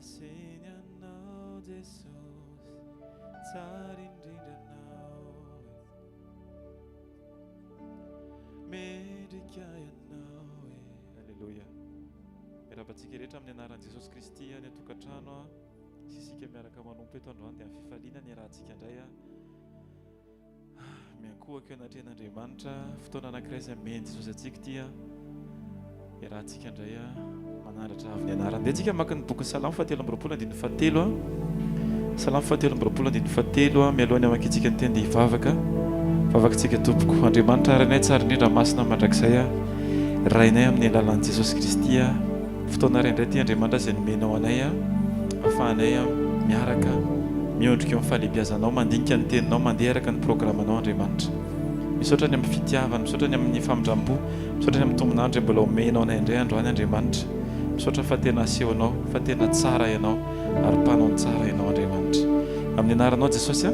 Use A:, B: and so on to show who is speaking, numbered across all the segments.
A: Tsisy anao Jesosy, tsara indrindra Anao e. Mendrika Ianao e. Aleloia. Miarahaba antsika rehetra amin'ny anaran'i Jesosy Kristy any an-tokantrano sy isika miaraka manompo eto androany dia amin'ny fifaliana ny iarahantsika indray. Miankohoka eo anatrehan'Andriamanitra, fotoana anankiray izay omen'i Jesosy antsika ity an. Iarahantsika indray an, manandratra avo ny anarany. Ndeha tsika hamaky ny bokin'ny Salamo fahatelo amby roapolo andininy fahatelo an. Salamo fahatelo amby roapolo andininy fahatelo an, mialohan'ny hamakiantsika ny teny dia hivavaka. Vavaka tsika tompoko. Andriamanitra Rainay tsara indrindra masina mandrakizay an. Rainay amin'ny alalan'i Jesosy Kristy an. Fotoana iray indray ity Andriamanitra izay nomenao anay ahafahanay miaraka miondrika eo amin'ny fahalehibiazanao, mandinika ny teninao, mandeha araka ny programanao Andriamanitra. Misaotra ny amin'ny fitiavana, misaotra ny amin'ny famindram-po, misaotra ny amin'ny tombon'andro izay mbola omenao anay indray androany Andriamanitra. Misaotra fa tena asehonao fa tena tsara Ianao ary mpanao ny tsara Ianao Andriamanitra. Amin'ny anaranao Jesosy a,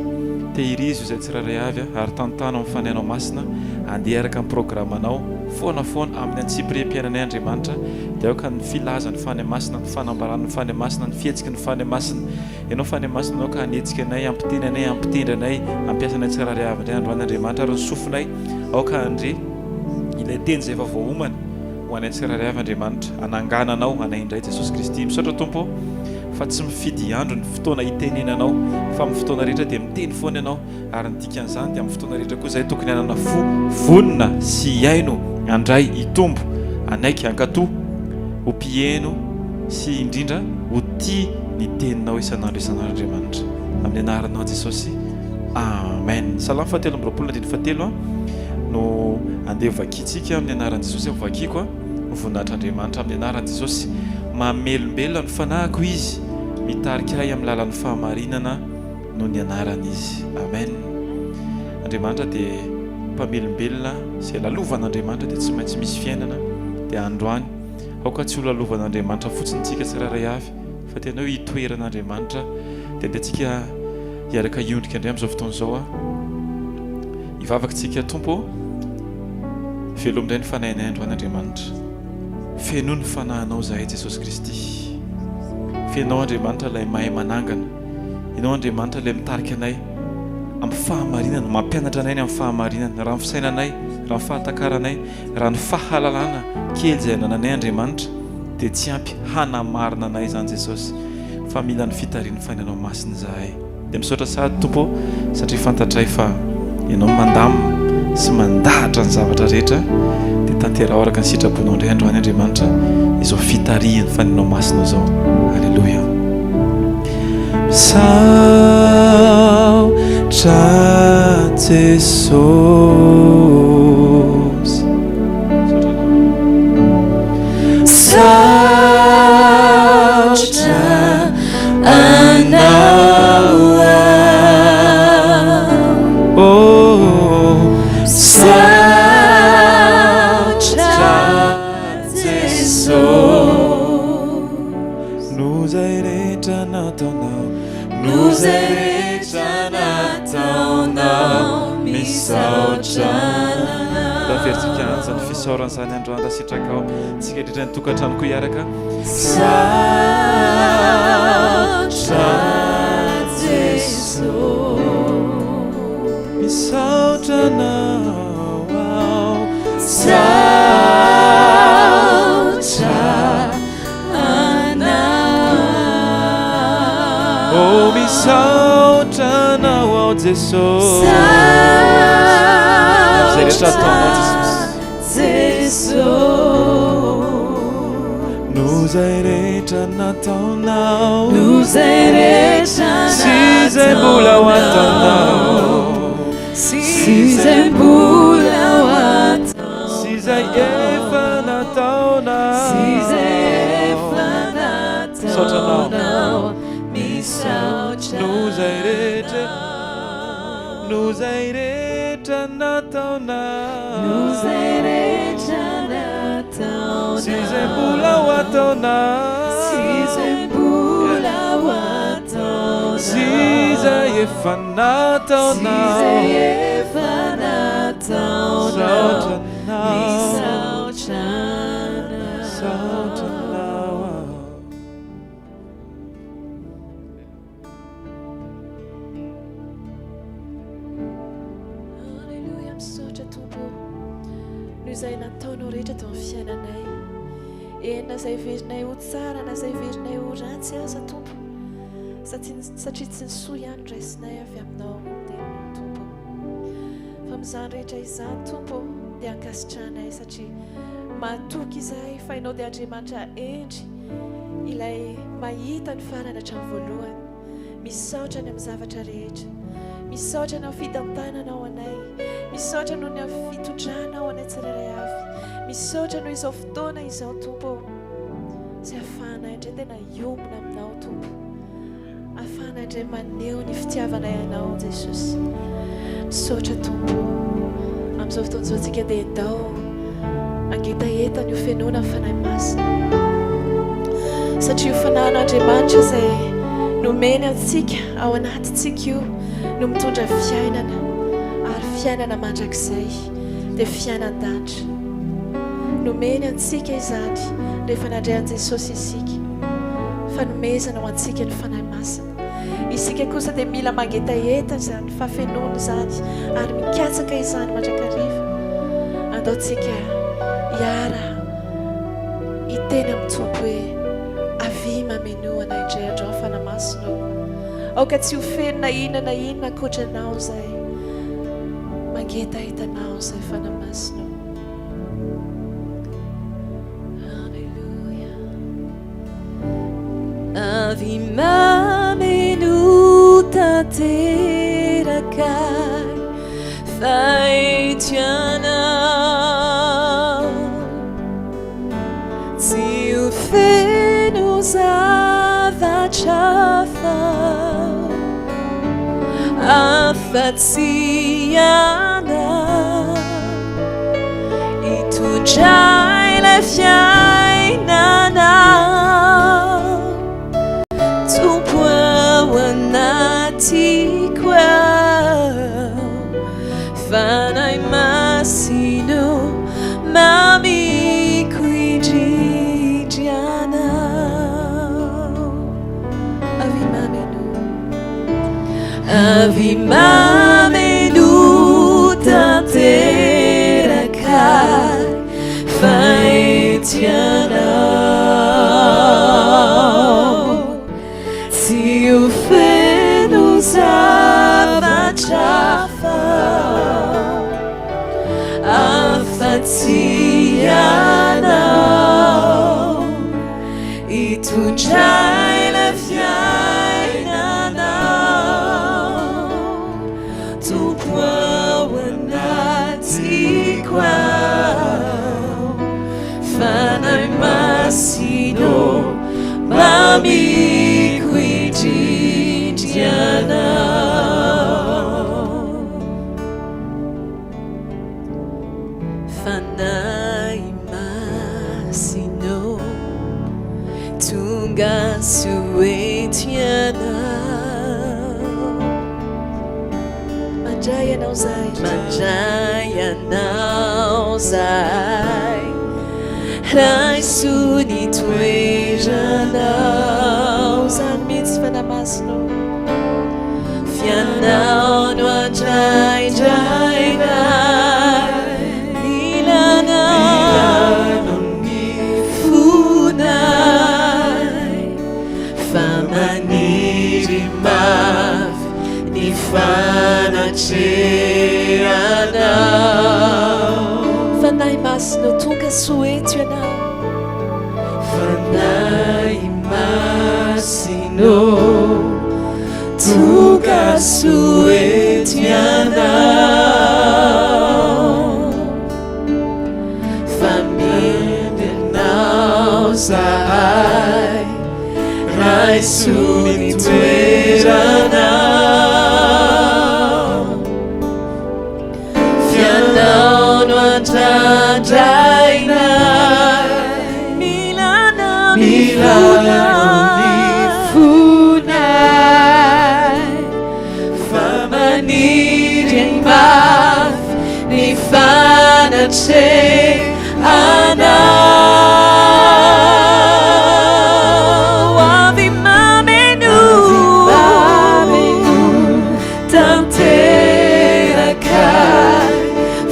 A: tehirizo izay tsirairay avy ary tantano amin'ny Fanahinao Masina handeha araka ny programanao foana foana amin'ny antsipiriam-piainanay Andriamanitra dia aoka ny filazan'ny Fanahy Masina, ny fanambaran'ny Fanahy Masina, ny fihetsiky ny Fanahy Masina. Ianao Fanahy Masina aoka hanetsika anay, hampiteny anay, hampitendry anay, hampiasa anay tsirairay avy indray androany Andriamanitra ary ny sofinay aoka handre ilay teny izay efa voaomana ho anay tsirairay avy Andriamanitra, hanangananao anay indray Jesosy Kristy. Misaotra Tompo ô fa tsy mifidy andro ny fotoana hitenenanao fa amin'ny fotoana rehetra dia miteny foana Ianao ary ny dikan'izany dia amin'ny fotoana rehetra koa izahay tokony hanana fo vonona sy hihaino, handray, hitombo, hanaiky, hankatò, ho mpiheno sy indrindra ho tia ny teninao isan'andro isan'andro Andriamanitra. Amin'ny anaranao Jesosy. Amen. Salamo fahatelo amby roapolo andininy fahatelo no andeha hovakintsika amin'ny anaran'i Jesosy aho vakiko ho voninahitr'Andriamanitra amin'ny anaran'i Jesosy. Mamelombelona ny fanahiko Izy, mitarika ahy amin'ny lalan'ny fahamarinana noho ny anarany Izy. Amen. Andriamanitra dia mpamelombelona, izay lalovan'Andriamanitra dia tsy maintsy misy fiainana. Dia androany, aoka tsy ho lalovan'Andriamanitra fotsiny tsika tsirairay avy, fa tena hoe hitoeran'Andriamanitra. Dia andeha tsika hiaraka hiondrika indray amin'izao fotoana izao aho. Hivavaka tsika, Tompo ô, velomy indray ny fanahinay androany Andriamanitra. Fenoy ny fanahinao izahay Jesosy Kristy. Fenao Andriamanitra ilay mahay manangana. Ianao Andriamanitra ilay mitarika anay amin'ny fahamarinana, mampianatra anay ny amin'ny fahamarinana. Raha ny fisainanay, raha ny fahatakaranay, raha ny fahalalana kely izay anananay Andriamanitra dia tsy ampy hanamarina anay izany Jesosy fa mila ny fitarihan'ny Fanahinao Masina izahay. Dia misaotra sahady Tompo ô satria fantatray fa Ianao no mandamina sy mandahatra ny zavatra rehetra dia tanteraho araka ny sitraponao indray androany Andriamanitra izao fitarihan'ny Fanahinao Masina izao. Aleloia. Misaotra Jesosy.
B: Misaotra Anao aho.
A: Oh,
B: Misaotra Jesosy.
A: Noho izay rehetra nataonao,
B: Noho izay rehetra nataonao, misaotra Anao.
A: Taverintsika any izany fisaorana izany androany raha sitrakao. Tsika indrindra ny tokantrano koa hiaraka.
B: Misaotra Jesosy.
A: Misaotra Anao aho.
B: Misaotra Anao.
A: Oh, misaotra Anao aho Jesosy. Amin'izay rehetra ataonao Jesosy.
B: Jesosy.
A: Noho izay rehetra nataonao.
B: Noho izay rehetra
A: Sy izay mbola ho ataonao.
B: Sy izay mbola ho ataonao.
A: Sy izay efa nataonao.
B: Sy izay efa
A: Misaotra Anao.
B: nataonao. Misaotra
A: Noho izay rehetra,
B: Anao.
A: noho izay rehetra nataonao.
B: Noho izay rehetra nataonao.
A: Sy izay mbola ho ataonao.
B: Sy izay mbola ho ataonao.
A: Sy izay efa
B: Sy
A: nataonao.
B: izay efa nataonao.
A: Misaotra Anao.
B: Misaotra Anao.
A: Misaotra Anao aho.
B: eto amin'ny fiainanay. Eny na izay heverinay ho tsara na izay heverinay ho ratsy aza Tompo, satria tsy ny soa ihany no raisinay avy aminao olombelona Tompo. Fa amin'izany rehetra izany Tompo dia ankasitrahanay satria matoky izahay fa Ianao dia Andriamanitra hendry ilay mahita ny farany hatramin'ny voalohany. Misaotra ny amin'ny zavatra rehetra. Misaotra ny amin'ny fitantananao anay. Misaotra noho ny amin'ny fitondranao anay tsirairay avy. Misaotra noho izao fotoana izao Tompo ô. Izay ahafahanay indray tena hiombona aminao Tompo. Ahafahanay indray maneho ny fitiavanay anao Jesosy. Misaotra Tompo ô. Amin'izao fotoana izao tsika dia endao hangetaheta ny ho fenoina ny Fanahy Masina. Satria io Fanahin'Andriamanitra izay nomeny antsika ao anatintsika io no mitondra fiainana ary fiainana mandrakizay dia fiainan-danitra. Nomeny antsika izany rehefa nandray an'i Jesosy isika. Fanomezana ho antsika ny Fanahy Masina. Isika kosa dia mila mangetaheta izany fahafenoana izany ary mikatsaka izany mandrakariva. Andao tsika hiara hiteny amin'ny Tompo hoe, Avia mamenoa anay indray androany Fanahy Masina ô. Aoka tsy ho feno na inona na inona ankoatra Anao izahay. Mangetaheta Anao izahay Fanahy Masina ô. Alléluia.
C: Avy mameno tanteraka fa eto ianao. Tsy ho feno zavatra hafa afa-tsy ianao. Hitondra ilay fiainana Tompo ao anatiko ao Fanahy Masina mamiko indrindra Ianao
B: Avy mameno
C: Avy mameno tanteraka fa eto Ianao. Tsy ho feno zavatra hafa afa-tsy Ianao. Hitondra ilay fiainana Tompo ao anatiko ao Fanahy Masina ô mamiko indrindra Ianao Fanahy Masina ô, tonga soa eto Ianao.
B: Mandray Anao zahay.
C: Mandray Anao zahay, raiso ny toeranao.
B: Izany mihitsy Fanahy Masina ô.
C: F'ianao no andraindrainay, milanao ny fonay, fa maniry mafy ny fanatrehanao.
B: Fanahy Masina ô, tonga soa eto Ianao.
C: Fanahy Masina ô, tonga soa eto Ianao. Fa mendry Anao zahay, raiso ny toeranao. F'ianao no andrandrainay, mila Anao ny fonay, fa maniry mafy ny fanatrehanao. Avy mameno tanteraka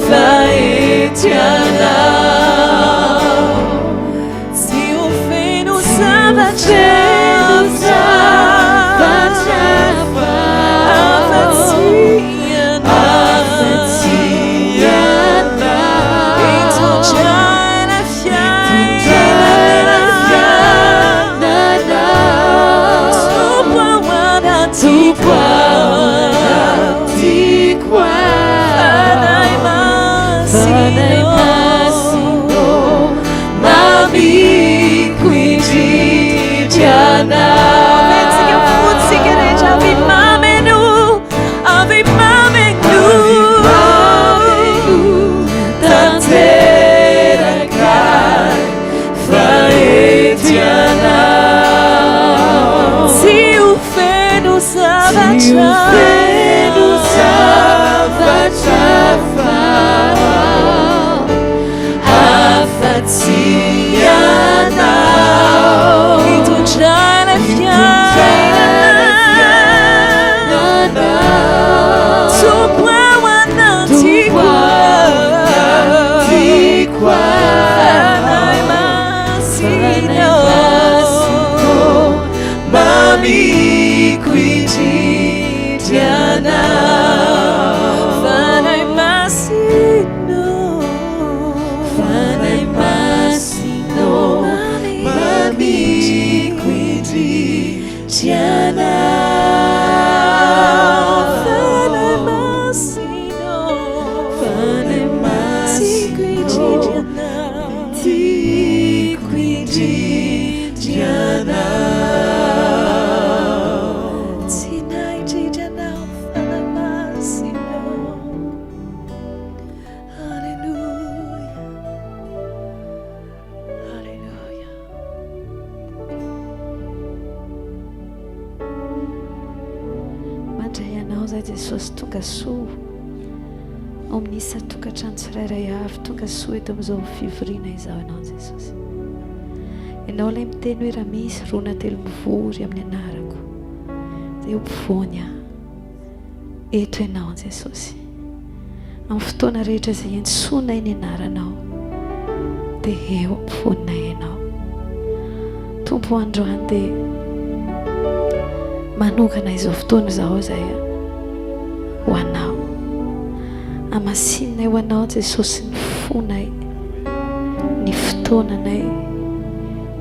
C: fa eto Ianao. Feno zavatra hafa afa-tsy Ianao. Hitondrana fiainana. Tompo ao anatiko Fanahy Masina Mamiko indrindra Anao. Avetsika fotsika rehetra avy mameno, avy mameno tanteraka fa eto Ianao. Tsy ho feno zavatra, feno zavatra afa-tsy Ianao. Hitondrana fiainana, Tompo ao anatiko. Fanahy Masina, mamiko indrindra Anao. Fanahy Masina, Fanahy Masina, mamiko indrindra Anao. Fanahy Masina, Fanahy Masina, tiako indrindra Anao. Tiako indrindra Anao. Tianay indrindra Anao, Fanahy Masina. Alléluia. Alléluia.
B: Mandray anao izay Jesosy tonga soa ao amin'ny isan-tokantrano tsirairay avy tonga soa eto amin'izao fivoriana izao ianao Jesosy. Ianao ilay miteny hoe raha misy roa na telo mivory amin'ny anarako dia eo ampovoany aho. Eto ianao Jesosy. Amin'ny fotoana rehetra izay iantsoanay ny anaranao dia eo ampovoaninay ianao. Tompo androany dia manokana izao fotoana izao izay ho anao. Hamasininay ho anao Jesosy ny fonay, ny fotoananay,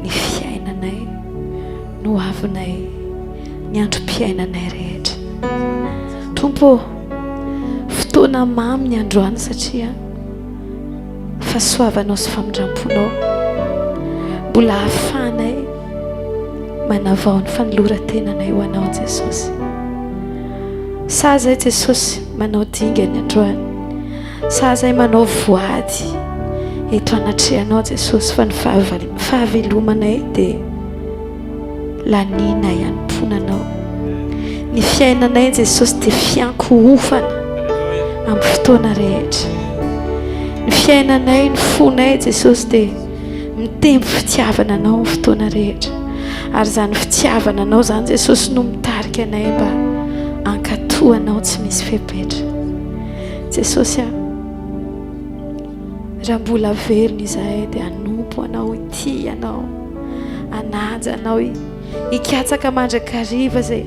B: ny fiainanay, ny hoavinay, ny androm-piainanay rehetra. Tompo ô, fotoana mamy ny androany satria fahasoavanao sy famindram-ponao mbola ahafahanay manavao ny fanoloran-tenanay ho anao Jesosy. Sahy zay Jesosy manao dingana androany. Sahy zay manao voady eto anatrehanao Jesosy fa ny fahavelomanay dia lanianay hanompoana Anao. Ny fiainanay Jesosy dia fiankohofana amin'ny fotoana rehetra. Ny fiainanay, ny fonay Jesosy dia mitempo fitiavana Anao amin'ny fotoana rehetra. Ary izany fitiavana Anao izany Jesosy no mitarika anay mba hankatò Anao tsy misy fepetra. Jesosy a, raha mbola velona izahay dia hanompo Anao, hitia Anao. Hanaja anao hikatsaka mandrakariva izay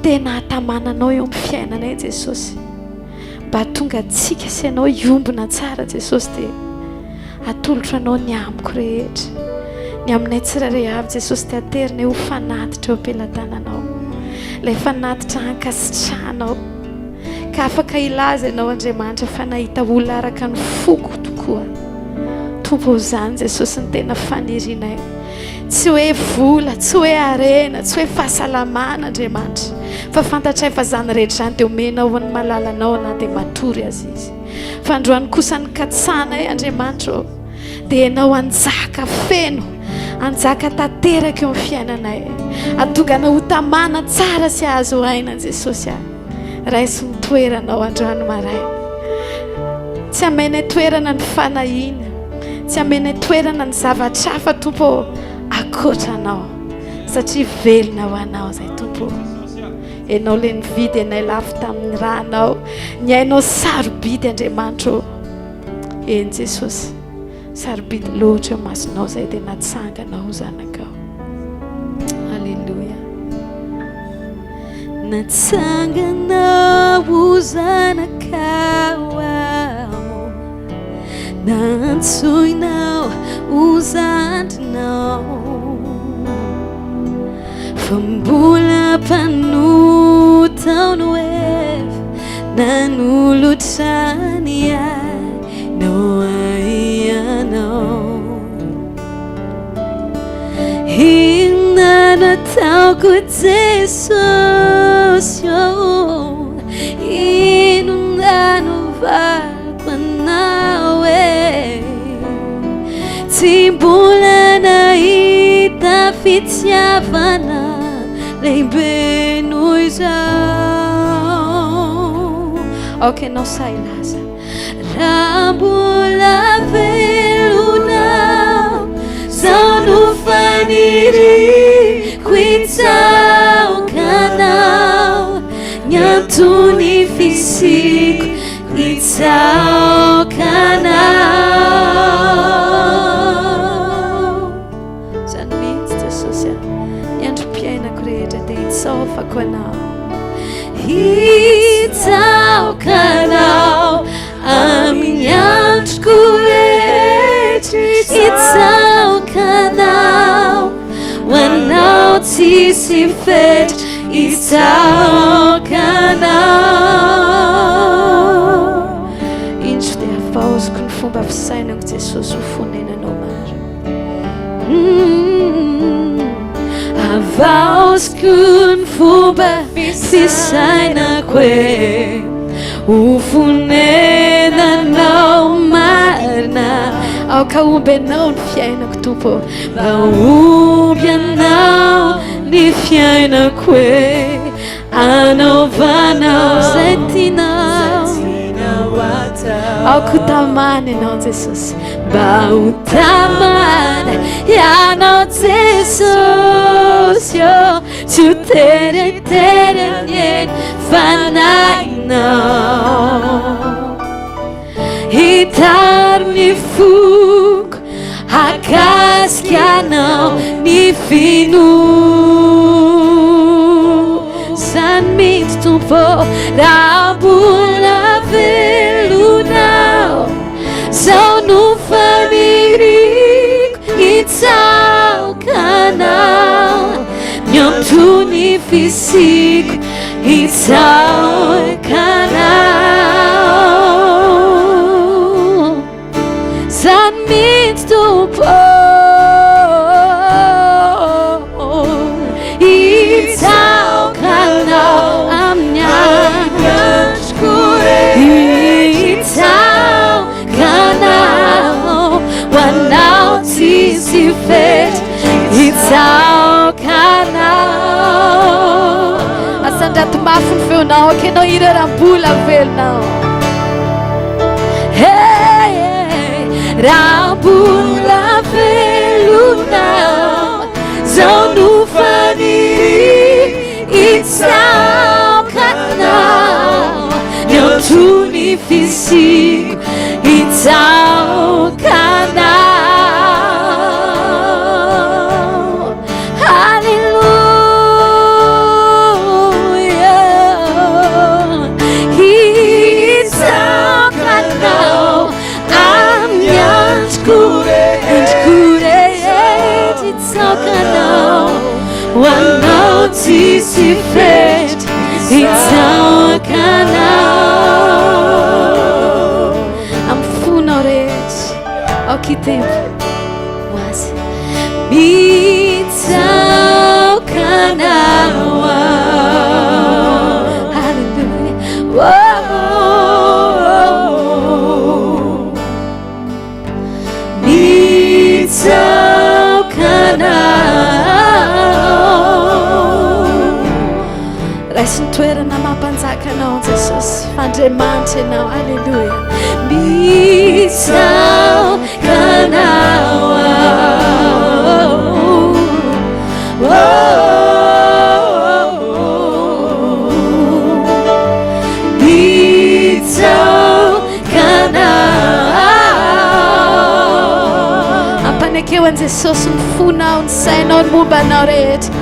B: tena hatamananao eo amin'ny fiainanay Jesosy. Mba hahatonga antsika sy ianao hiombona tsara Jesosy dia atolotro anao ny amiko rehetra. Ny aminay tsirairay avy Jesosy dia aterinay ho fanatitra eo am-pelatananao. Ilay fanatitra ankasitrahanao. Ka afaka hilaza ianao Andriamanitra fa nahita olona araka ny foko tokoa. Tompo ô izany Jesosy ny tena fanirianay. Tsy hoe vola, tsy hoe harena, tsy hoe fahasalamana Andriamanitra. Fa fantatray fa izany rehetra izany dia omenao ho an'ny malalanao na dia matory aza izy. Fa androany kosa ny katsahanay Andriamanitra ô dia ianao hanjaka feno, hanjaka tanteraka eo amin'ny fiainanay. Hahatonga anao ho tamana tsara sy hahazo aina Jesosy a. Raiso ny toeranao androany maraina. Tsy amenay toerana ny fanahiana. Tsy amenay toerana ny zavatra hafa Tompo ô, ankoatra Anao. Satria velona ho Anao izay Tompo ô. Ianao ilay nividy anay lafo tamin'ny rànao. Ny ainao sarobidy Andriamanitra ô. Eny Jesosy, sarobidy loatra eo masonao izay dia natsanganao ho zanakao.
C: Natsanganao ho zanakao aho, nantsoinao ho zandrinao, fa mbola mpanota aho no efa nanolotra ny ainao ahy ianao. Inona no ataoko Jesosy ô? Inona no valiko anao e? Tsy mbola nahita fitiavana lehibe noho izao. Aoka ianao sahy hilaza. Raha mbola velona aho, zao no faniriako hitsaoka anao, ny antony fisiako hitsaoka anao. Zany mihitsy Jesosy a, ny androm-piainako rehetra dia hitsaofako anao. Hitsaoka anao amin'ny androko rehetra, hitsaoka anao, ho anao tsisy fetra, hitsaoka anao. Indro dia havaoziko ny fomba fisainako Jesosy ho fonenanao marina. Havaoziko ny fomba fisainako e Ho fonenanao marina Aoka homby anao ny fiainako Tompo Mba homby anao ny fiainako e Anaovanao izay tianao. Aoka ho tamana ianao Jesosy. Mba ho tamana ianao Jesosy ô. Tsy ho teritery anie ny fanahinao. Hitary ny foko hakasika anao ny finoako. Zany mihitsy Tompo raha mbola velona aho, zao no faniriako hitsaoka anao, ny antony fisiako Hitsaoka anao Zany mihitsy Tompo Hitsaoka anao amin'ny androko Hitsaoka anao Ho anao tsisy fetra Hitsaoka anao Asandrato mafy ny feonao, aoka ianao hira raha mbola velona aho. Hey, hey, raha mbola velona aho, zao no faniriako hitsaoka anao, ny antony fisiako hitsaoka anao. Haleloia Hitsaoka anao amin'ny androko androko rehetra hitsaoka anao ho anao tsisy fetra hitsaoka anao amin'ny fonao rehetra aoka hitempo ho azy Mitsaoka anao aho. Haleloia. Oh, oh, oh. Mitsaoka anao. Raiso ny toerana mampanjaka anao Jesosy, fa Andriamanitra ianao. Haleloia. Mitsaoka Ampanekeo an'i Jesosy ny fonao, ny sainao, ny momba anao rehetra.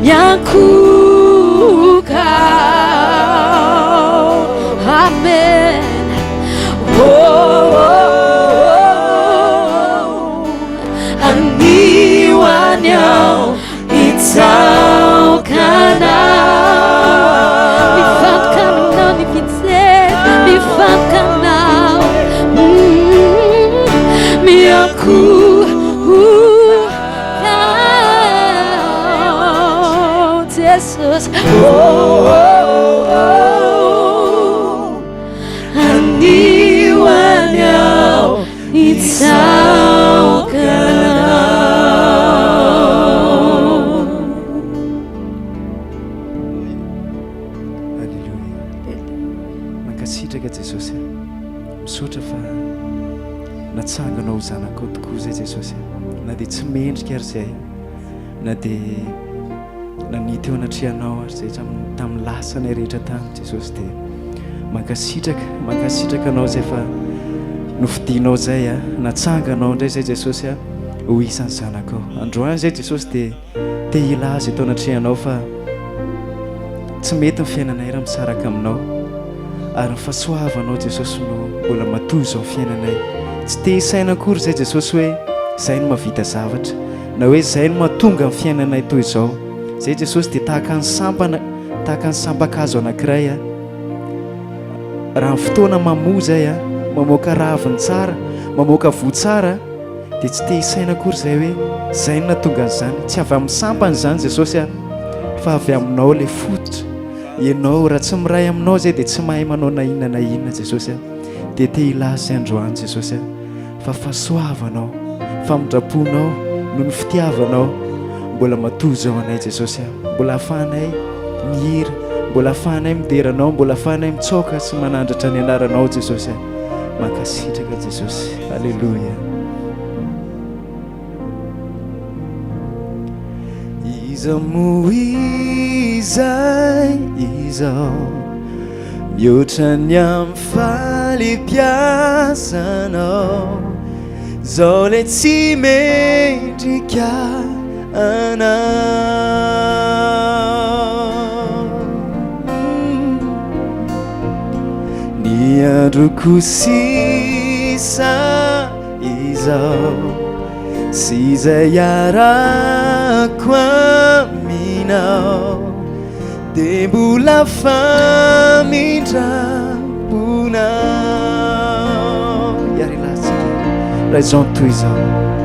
C: Miankohoka aho. Amen. Oh, oh, oh. Anio any aho hitsaoka anao. Mifantoka aminao ny fijery, mifantoka aminao. Miankohoka aho, Jesosy. Oh, oh, oh. Anio any aho hitsaoka anao.
D: Alléluia. Mankasitraka Jesosy a. Misaotra fa natsanganao ho zanakao tokoa izay Jesosy a. Na dia tsy mendrika ary izay, na dia nania teo anatrehanao ary izay hatramin'ny tamin'ny lasanay rehetra tany Jesosy dia mankasitraka, mankasitraka anao izay fa nofidinao izay a, natsanganao indray izay Jesosy a ho isan'ny zanakao. Androany izay Jesosy dia Te hilaza eto anatrehanao fa tsy mety ny fiainanay raha misaraka aminao ary ny fahasoavanao Jesosy no mbola matoy izao fiainanay. Tsy te hisaina akory izay Jesosy hoe izay no mahavita zavatra na hoe izay no mahatonga ny fiainanay toy izao. Izay Jesosy dia tahaka ny sampana, tahaka ny sampan-kazo anankiray a. Raha ny fotoana mamoa izay a, mamoaka raviny tsara, mamoaka voa tsara, Dia tsy te hisaina akory izay hoe izay no nahatonga an'izany. Tsy avy amin'ny sampana izany Jesosy a, fa avy aminao ilay fototra. Ianao, raha tsy miray aminao izay dia tsy mahay manao na inona na inona Jesosy a. Dia te hilaza izay androany Jesosy a, fa fahasoavanao, famindram-ponao, noho ny fitiavanao, mbola matoa izao anay Jesosy a. Mbola ahafahanay mihira, mbola ahafahanay midera Anao, mbola ahafahanay mitsaoka sy manandratra ny anaranao Jesosy a. Mankasitraka Jesosy. Aleloia. Iza moa izay izao mihoatra ny amin'ny fahalebiazanao zao le tsy mendrika anao. Ny androko sisa izao sy izay iarahako aminao dia mbola famindram-ponao. Hiara-hilaza tsika raha izao no toy izao.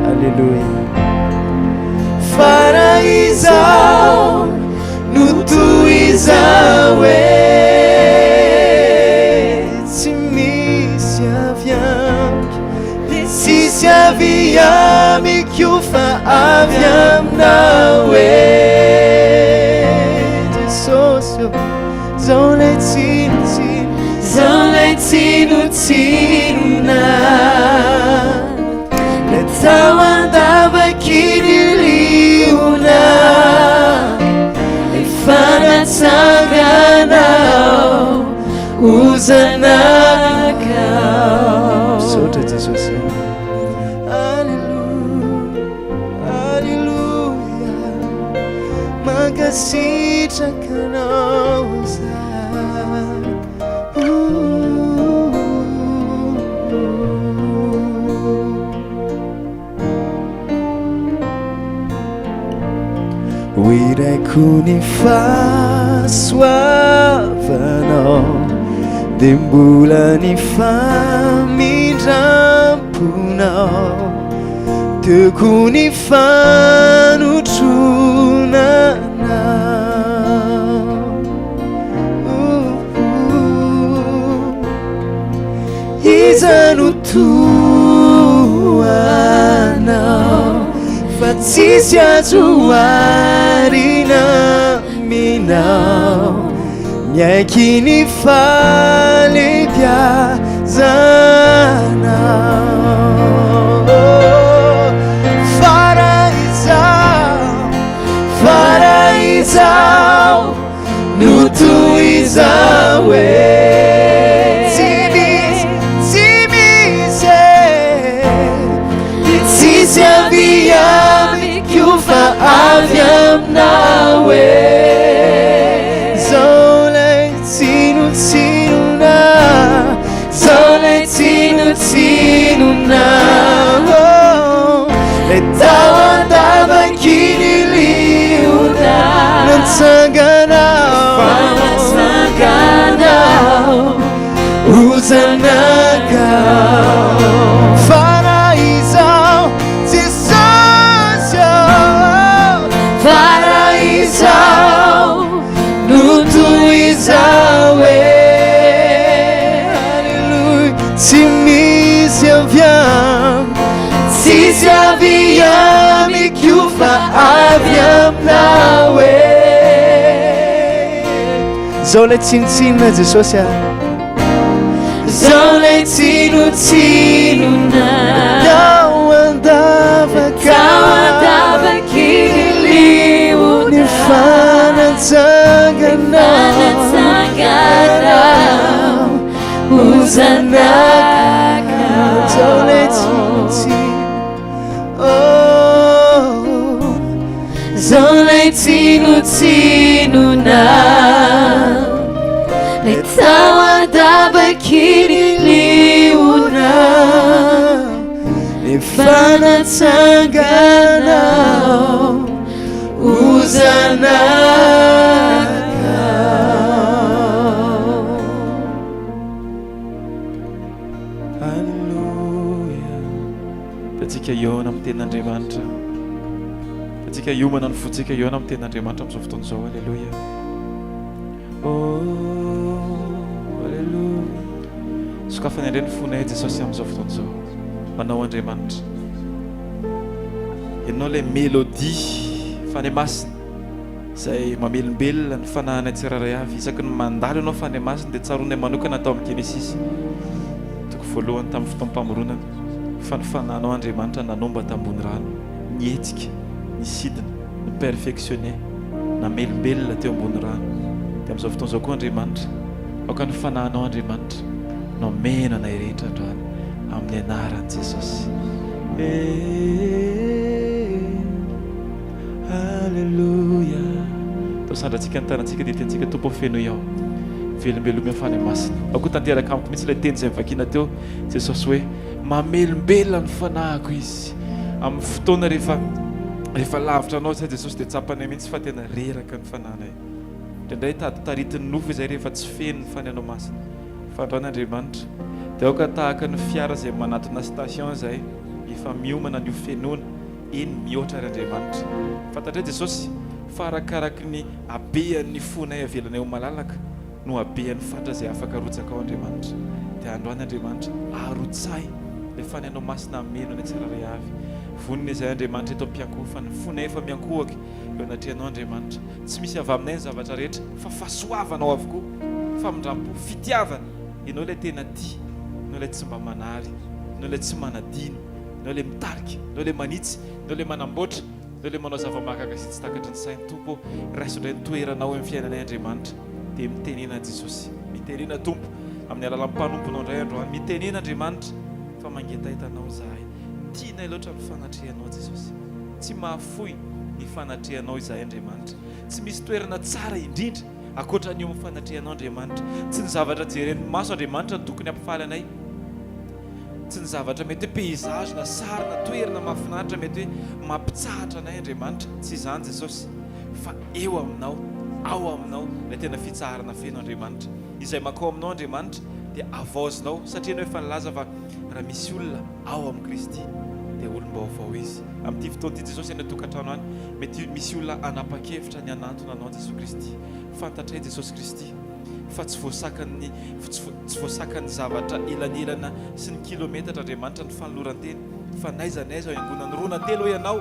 D: Aleloia. Fa raha izao no toy izao e, tsy misy avy amiko, dia tsisy avy amiko fa avy aminao e, Jesosy ô, zao lay tsinontsinona, zao lay tsinontsinona, natao an-davaky ny liona. Efa natsanganao ho zanakao. Misaotra Jesosy. Alléluia, Alléluia. Mankasitraka Anao izahay. Ho iraiko ny fahasoavanao Dia mbola ny famindram-ponao Teo koa ny fanotronanao Iza no toa anao fa tsisy azo oharina aminao Miaiky ny fahalehibiazanao Fa raha izaho, fa raha izaho No toy izao e Tsy misy, tsy misy e Dia tsisy avy amiko fa avy aminao. aminao e. Zao lay tsinontsinona, zao lay tsinontsinona, oh, lay tao an-davaky ny liona, natsanganao, fa natsanganao ho zanakao. Fa raha izaho Jesosy ô, fa raha izaho no toy izao e, Aleloia, tsy misy avy amiko, tsisy avy amiko fa avy aminao e. Zao ilay tsinontsinona Jesosy a. Zao ilay tsinontsinona. Tao an-davaka.
C: Tao an-davaky ny liona.
D: Ny fanatsanganao.
C: Fanatsanganao ho zanakao.
D: Zao ilay tsinontsinona. Oh.
C: Zao ilay tsinontsinona. Lay tao an-davaky ny liona.
D: Ny fanatsanganao ho zanakao.
A: Alléluia. Tiantsika hihaona amin'ny tenin'Andriamanitra. Tiantsika hiomana ny fontsika hihaona amin'ny tenin'Andriamanitra amin'izao fotoana izao. Alléluia. Oh, Alléluia. Sokafany indray ny fonay Jesosy amin'izao fotoana izao. Manao Andriamanitra. Ianao ilay mélodie Fanahy Masina izay mamelombelona ny fanahinay tsirairay avy. Isaky ny mandalo ianao Fanahy Masina dia tsaroanay manokana tao amin'ny Genesisy toko voalohany tamin'ny fotoam-pamoronana fa ny fanahinao Andriamanitra nanomba tambony rano, nihetsika, nisidina, ni-perfectionner, namelombelona teo ambony rano. Dia amin'izao fotoana izao koa Andriamanitra, aoka ny fanahinao Andriamanitra no hameno anay rehetra androany amin'ny anaran'i Jesosy. Eh, Alléluia. Atao sandrantsika ny tanantsika dia tiantsika Tompo fenoy aho. Velombelomy aho Fanahy Masina. Aoka ho tanteraka amiko mihitsy ilay teny izay novakiana teo Jesosy hoe mamelombelona ny fanahiko izy. Amin'ny fotoana rehefa rehefa lavitra anao izay Jesosy dia tsapanay mihitsy fa tena reraka ny fanahinay. Indraindray tady taritin'ny nofo izay rehefa tsy feno ny Fanahinao Masina. Fa androany Andriamanitra dia aoka tahaka ny fiara izay manatona station izay efa miomana ny ho fenoina, eny mihoatra ary Andriamanitra. Fantatray Jesosy fa arakaraky ny habean'ny fonay avelanay ho malalaka no habean'ny fatra izay afaka arotsaka ao Andriamanitra. Dia androany Andriamanitra arotsahy ilay Fanahinao Masina hameno anay tsirairay avy. Vonona izahay Andriamanitra eto am-piankohofana. Fonay efa miankohoka eo anatrehanao Andriamanitra. Tsy misy avy aminay ny zavatra rehetra fa fahasoavanao avokoa, famindram-po, fitiavana. Ianao ilay tena tia, Ianao ilay tsy mba manary, Ianao ilay tsy manadino, Ianao ilay mitarika, Ianao ilay manitsy, Ianao ilay manamboatra, Ianao ilay manao zava-mahagaga sy tsy takatry ny sainy. Tompo ô, raiso indray ny toeranao eo amin'ny fiainanay Andriamanitra. Dia mitenena Jesosy. Mitenena Tompo, amin'ny alalan'ny mpanomponao indray androany. Mitenena Andriamanitra fa mangetaheta Anao izahay. Tianay loatra ny fanatrehanao Jesosy. Tsy mahafoy ny fanatrehanao izahay Andriamanitra. Tsy misy toerana tsara indrindra ankoatra ny eo amin'ny fanatrehanao Andriamanitra. Tsy ny zavatra jeren'ny maso Andriamanitra no tokony hampifaly anay. Tsy ny zavatra mety hoe paysage na sary na toerana mahafinaritra mety hoe mampitsahatra anay Andriamanitra. Tsy izany Jesosy fa eo aminao, ao aminao ilay tena fitsaharana feno Andriamanitra. Izay mankao aminao Andriamanitra dia havaozinao satria ianao efa nilaza fa raha misy olona ao amin'i Kristy dia olom-baovao izy. Amin'ity fotoana ity Jesosy any an-tokantrano any, mety misy olona hanapa-kevitra ny hanantona anao Jesosy Kristy. Fantatray Jesosy Kristy fa tsy voasakan'ny tsy voasakan'ny zavatra elanelana sy ny kilometatra Andriamanitra ny fanoloran-tena fa n'aiza n'aiza ao iangonan'ny roa na telo hoy ianao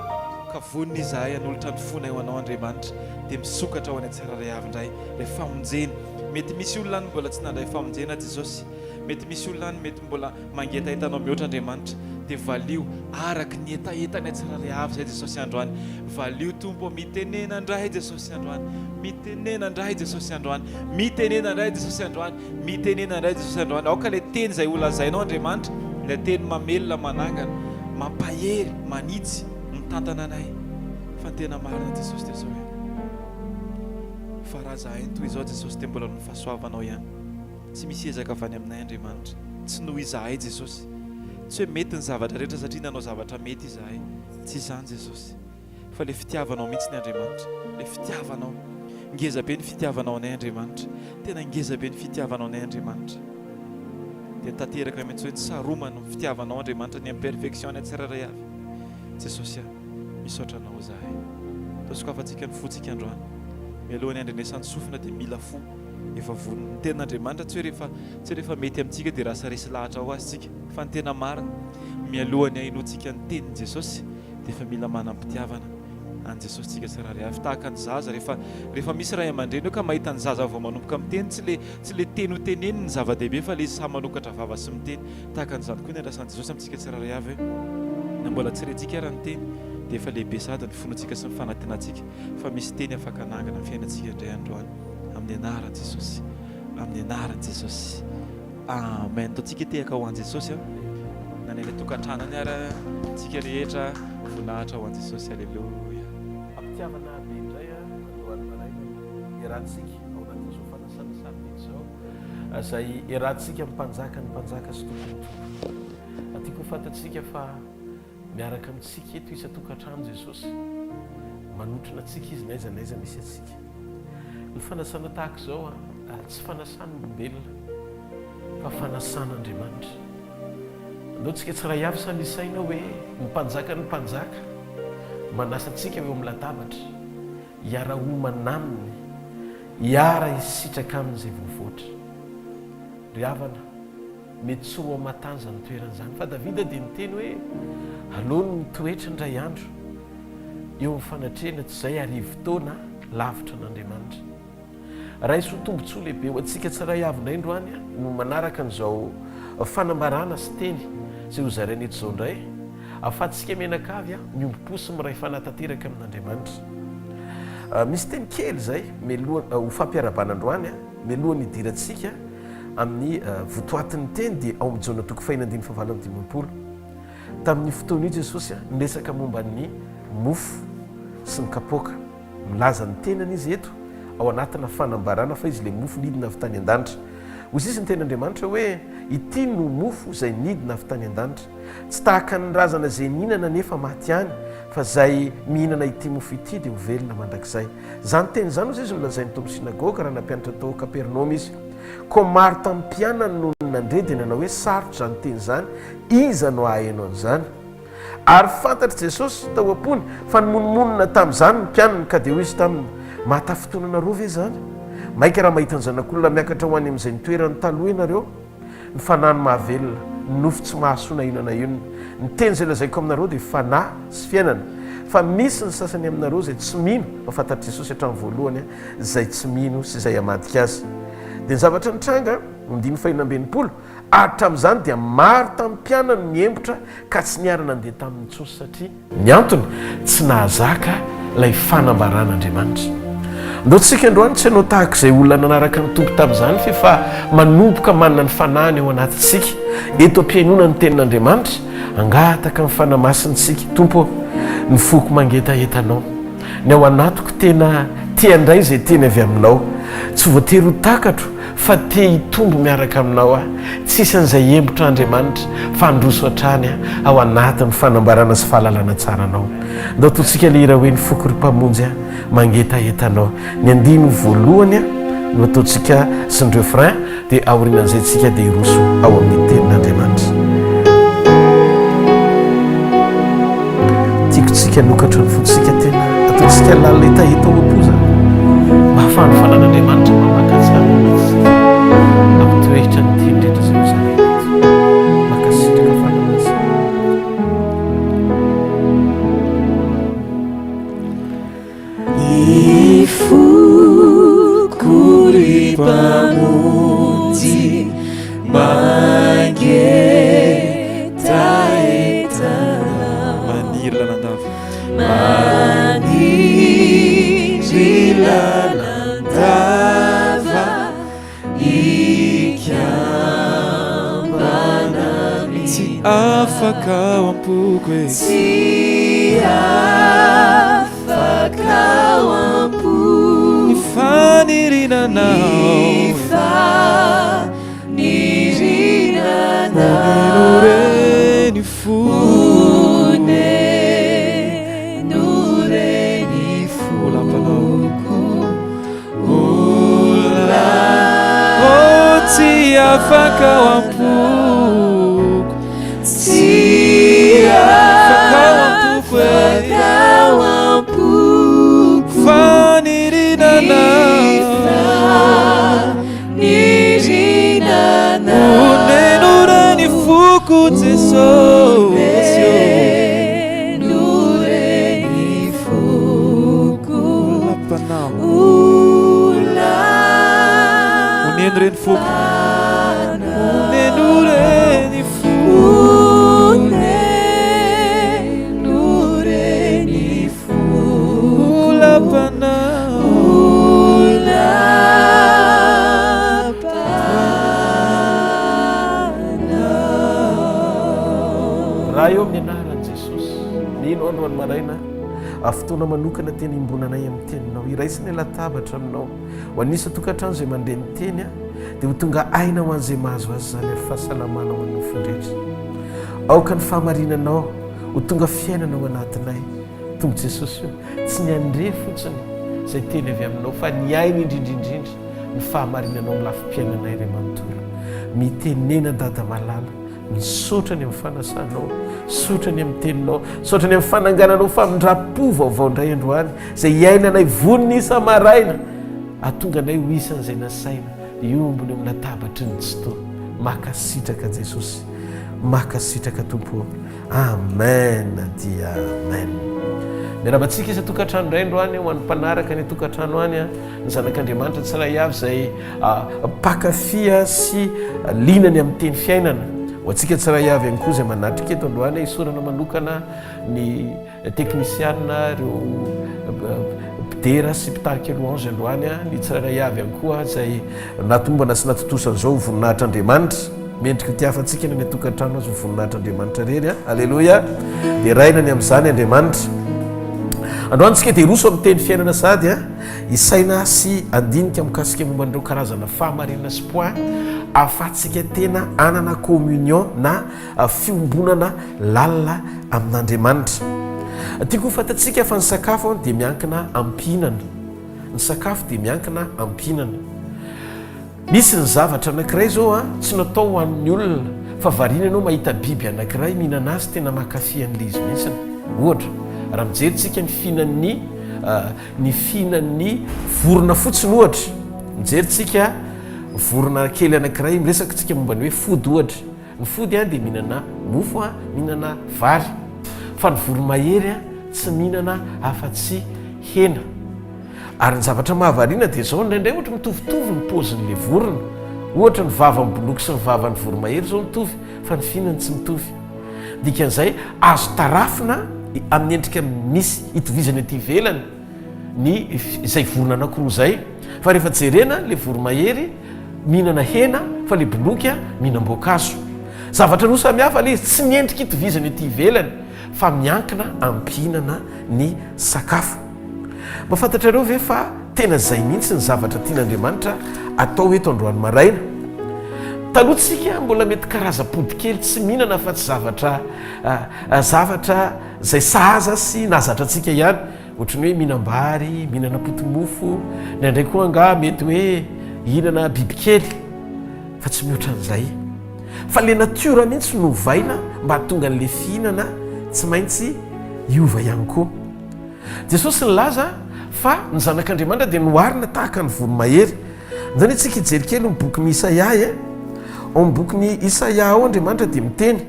A: ka vonona izahay hanolotra ny fonay ho anao Andriamanitra dia misokatra ho anay tsirairay avy indray ilay famonjena. Mety misy olona any mbola tsy nandray famonjena Jesosy. Mety misy olona any mety mbola Mangetaheta anao mihoatra Andriamanitra dia valio araka ny hetahetanay tsirairay avy izay Jesosy androany. Valio Tompo ô, mitenena indray Jesosy androany. Mitenena indray Jesosy androany. Mitenena indray Jesosy androany. Mitenena indray Jesosy androany. Aoka ilay teny izay holazainao Andriamanitra, ilay teny mamelona, manangana, mampahery, manitsy, mitantana anay. Fa ny tena marina Jesosy dia izao hoe, fa raha zahay no toy izao Jesosy dia mbola noho ny fahasoavanao ihany. Tsy misy ezaka avy any aminay Andriamanitra. Tsy noho izahay Jesosy. Tsy hoe mety ny zavatra rehetra satria nanao zavatra mety izahay. Tsy izany Jesosy. Fa ilay fitiavanao mihitsy ny Andriamanitra. Ilay fitiavanao. Ngeza be ny fitiavanao anay Andriamanitra. Tena ngeza be ny fitiavanao anay Andriamanitra. Dia tanteraka mihitsy hoe ny saromany ny fitiavanao Andriamanitra ny imperfection-nay tsirairay avy. Jesosy a, misaotra Anao izahay. Toa sokafantsika ny fontsika androany. Mialohan'ny handrenesan'ny sofina dia mila fo efa vonona. Ny tenin'Andriamanitra tsy hoe rehefa tsy hoe rehefa mety amintsika dia lasa resy lahatra ho azy isika. Fa ny tena marina, mialohan'ny hahenoantsika ny tenin'i Jesosy dia efa mila manam-pitiavana an'i Jesosy tsika tsirairay avy. Tahaka ny zaza, rehefa rehefa misy ray aman-dreny eo ka mahita ny zaza vao manomboka miteny, tsy le tsy le teny ho teneniny ny zava-dehibe fa le izy sahy manokatra vava sy miteny. Tahaka an'izany koa ny andrasan'i Jesosy amintsika tsirairay avy hoe na mbola tsy rentsika ara ny teny dia efa lehibe sahady ny finoantsika sy ny fanantenantsika fa misy teny afaka hanangana ny fiainantsika indray androany. Amin'ny anaran'i Jesosy. Amin'ny anaran'i Jesosy. Amen. Ataontsika hitehaka ho an'i Jesosy an. Na ny any an-tokantrano any ara, tsika rehetra voninahitra ho an'i Jesosy. Aleloia.
E: Am-pitiavana be indray androany maraina no iarahantsika ao anatin'izao fanasana sarobidy izao, izay iarahantsika amin'ny Mpanjakan'ny mpanjaka sy Tompon'ny tompo. Tiako ho fantatsika fa Miaraka amintsika eto isan-tokantrano Jesosy. Manotrona antsika Izy n'aiza n'aiza misy antsika. Ny fanasana tahaka izao tsy fanasan'olombelona fa fanasan'Andriamanitra. Andao tsika tsiray avy samy hisaina hoe ny Mpanjakan'ny mpanjaka manasa antsika ho eo amin'ny latabatra, hiara-homana Aminy, hiara-hisitraka Aminy izay voavoatra. Ry havana, Mety tsy ho ao Matany izany toerana izany. Fa Davida dia niteny hoe, Aleony mitoetra indray andro eo amin'ny fanatrehana toy izay arivotaona lavitra an'Andriamanitra. Raiso ho tombontsoa lehibe ho antsika tsiray avy indray androany no manaraka an'izao fanambarana sy teny izay hozaraina eto izao indray, ahafahantsika mianakavy miombom-po sy miray fanahy tanteraka amin'Andriamanitra. Misy teny kely izay mialoha ho fampiarahabana androany, mialohan'ny hidirantsika Amin'ny votoatin'ny teny dia ao amin'ny Jaona toko fahiny andininy fahavalo amby dimampolo. Tamin'io fotoana io Jesosy niresaka momba ny mofo sy ny kapoaka. Milaza ny tenany izy eto ao anatina fanambarana fa izy ilay mofo nidina avy tany an-danitra. Hoy sisa ny tenin'Andriamanitra hoe, Ity no mofo izay nidina avy tany an-danitra. Tsy tahaka ny razana izay nihinana nefa maty ihany, fa izay mihinana ity mofo ity dia ho velona mandrakizay. Izany teny izany, hoy izy, no nolazainy tao amin'ny synagoga raha nampianatra tao Kapernaomy izy. Koa maro tamin'ny mpianany nony nandre dia nanao hoe, Sarotra izany teny izany, iza no haheno an'izany? Ary fantatr'i Jesosy tao am-pony fa nimonomonona tamin'izany ny mpianany, ka dia hoy izy taminy, Mahatafintohina anareo ve izany? Mainka raha mahita ny Zanak'olona miakatra ho any amin'izay nitoerany taloha ianareo? Ny fanahy no mahavelona, ny nofo tsy mahasoa na inona na inona. Ny teny izay lazaiko aminareo dia fanahy sy fiainana. Fa misy ny sasany aminareo izay tsy mino, fa fantatr'i Jesosy hatramin'ny voalohany izay tsy mino sy izay hamadika Azy. Dia ny zavatra nitranga, andininy fahenina-amby-enimpolo, ary hatramin'izany dia maro tamin'ny mpianany no niembotra ka tsy niara-nandeha taminy intsony satria. Ny antony, tsy nahazaka ilay fanambaran'Andriamanitra. Ndao tsika androany tsy hanao tahaka izay olona nanaraka ny Tompo tamin'izany f'efa manomboka manana ny Fanahiny ao anatintsika. Eto am-pihainoana ny Tenin'Andriamanitra, hangataka ny Fanahy Masina isika. Tompo ô, ny foko mangetaheta Anao. Ny ao anatiko tena te handray izay teny avy Aminao. Tsy voatery ho takatro fa te hitombo miaraka aminao aho. Tsy isan'izay hiembotra Andriamanitra fa handroso hatrany aho ao anatin'ny fanambarana sy fahalalana tsara Anao. Ndao ataontsika ilay hira hoe Ny foko ry Mpamonjy a, mangetaheta Anao. Ny andininy voalohany no ataontsika sy ny refrain dia aorianan'izay tsika dia hiroso ao amin'ny tenin'Andriamanitra. Tiako tsika hanokatra ny fontsika tena ataontsika lalina hetaheta ao am-po zany mba hahafahan'ny fanan'Andriamanitra mamaka tsara ao anatintsika hampitoehitra ny teny rehetra izay hozaraina eto. Mankasitraka Fanahy Masina.
F: Ny foko ry Mpamonjy mangetaheta Anao.
A: Maniry lalandava.
F: Maniry lalandava hikambana aminao.
A: Tsy afaka ao am-poko e.
F: Tsy afaka.
A: Faniriana anao.
F: Faniriana anao.
A: Oneno re ny fo.
F: Oneno re ny foko.
A: Ho lapanao. Ho la- Oh, tsy afaka ao am-poko.
F: Tsy
A: afaka ao am-poko e.
F: afaka ao am-poko.
A: Faniriana anao.
F: Faniriana anao.
A: Oneno re ny foko Jesosy.
F: Oneno re ny foko.
A: Lapanao.
F: Ho
A: Oneno re ny foko. Oneno re ny foko.
F: Oneno re ny foko.
A: Ho lapanao.
F: Ho lapanao.
E: Raha eo amin'ny anaran'i Jesosy, mino aho androany maraina, fotoana manokana tena iombonanay amin'ny teninao, iraisanay latabatra aminao. Ho an'ny isan-tokantrano izay mandre ny teny, dia ho tonga aina ho an'izay mahazo azy izany ary fahasalamana ho an'ny nofon-drehetra. Aoka ny fahamarinanao ho tonga fiainana ao anatinay. Tompo Jesosy o, tsy ny handre fotsiny izay teny avy aminao fa ny aina indrindra indrindra ny fahamarinanao amin'ny lafim-piainanay iray manontolo. Mitenena Dada malala, misaotra ny amin'ny fanasanao, misaotra ny amin'ny teninao, misaotra ny amin'ny fanangananao famindram-po vaovao indray androany izay iainanay vonona isa-maraina hahatonga anay ho isan'izay nasaina hiombona eo amin'ny latabatry ny Tsitoha. Mankasitraka Jesosy, mankasitraka Tompo o. Amen dia amen. Miarahaba antsika isan-tokantrano indray androany ho an'ny mpanaraka any an-tokantrano any, ny zanak'Andriamanitra tsiray avy izay mpankafy sy liana ny amin'ny teny fiainana. Ho antsika tsiray avy ihany koa izay manatrika eto androany, isaorana manokana ny teknisiana, ireo mpidera sy mpitarika louange androany, ny tsirairay avy ihany koa izay natombana sy natontosa an'izao ho voninahitr'Andriamanitra. Mendrika ho tiafantsika ny any an-tokantrano azy ho voninahitr'Andriamanitra irery. Aleloia! Deraina ny amin'izany Andriamanitra. Androany tsika dia hiroso amin'ny teny fiainana sahady, hisaina sy handinika mikasika momba an'ireo karazana fahamarinana sy point ahafahantsika tena hanana communion na fiombonana lalina amin'Andriamanitra. Tiako ho fantatsika fa ny sakafo dia miankina amin'ny mpihinana. Ny sakafo dia miankina amin'ny mpihinana. Misy ny zavatra anankiray izao tsy natao ho an'ny olona fa variana ianao mahita biby anankiray mihinana azy tena mankafy an'ilay izy mihitsy. Ohatra, raha mijery tsika ny fihinan'ny ny fihinan'ny vorona fotsiny ohatra, mijery tsika vorona kely anankiray, miresaka tsika momba ny hoe fody ohatra. Ny fody dia mihinana mofo, mihinana vary. Fa ny voromahery tsy mihinana afa-tsy hena. Ary ny zavatra mahavariana dia izao, indraindray ohatra mitovitovy ny paozin'ilay vorona. Ohatra ny vavan'ny boloky sy ny vavan'ny voromahery izao mitovy, fa ny fihinany tsy mitovy. Dikan'izay, azo tarafina amin'ny endrika misy itovizany aty ivelany ny izay vorona anankiroa izay. Fa rehefa jerena ilay voromahery mihinana hena fa ilay boloky mihinam-boankazo. Zavatra roa samy hafa ilay izy, tsy ny endrika itovizany ety ivelany fa miankina amin'ny mpihinana ny sakafo. Mba fantatrareo ve fa tena izay mihitsy ny zavatra tian'Andriamanitra atao eto androany maraina? Taloha tsika mbola mety karazam-pody kely tsy mihinana afa-tsy zavatra zavatra izay sahaza sy nahazatra antsika ihany. Ohatry ny hoe mihinam-bary, mihinana poti-mofo, indraindray koa angaha mety hoe hihinana bibikely, fa tsy mihoatra an'izay. Fa le natiora mihitsy no ovaina mba hahatonga an'le fihinana tsy maintsy hiova ihany koa. Jesosy nilaza fa ny Zanak'Andriamanitra dia noharina tahaka ny voromahery. Ndao anie tsika hijery kely ny bokin'i Isaia e. Ao amin'ny bokin'i Isaia ao Andriamanitra dia miteny.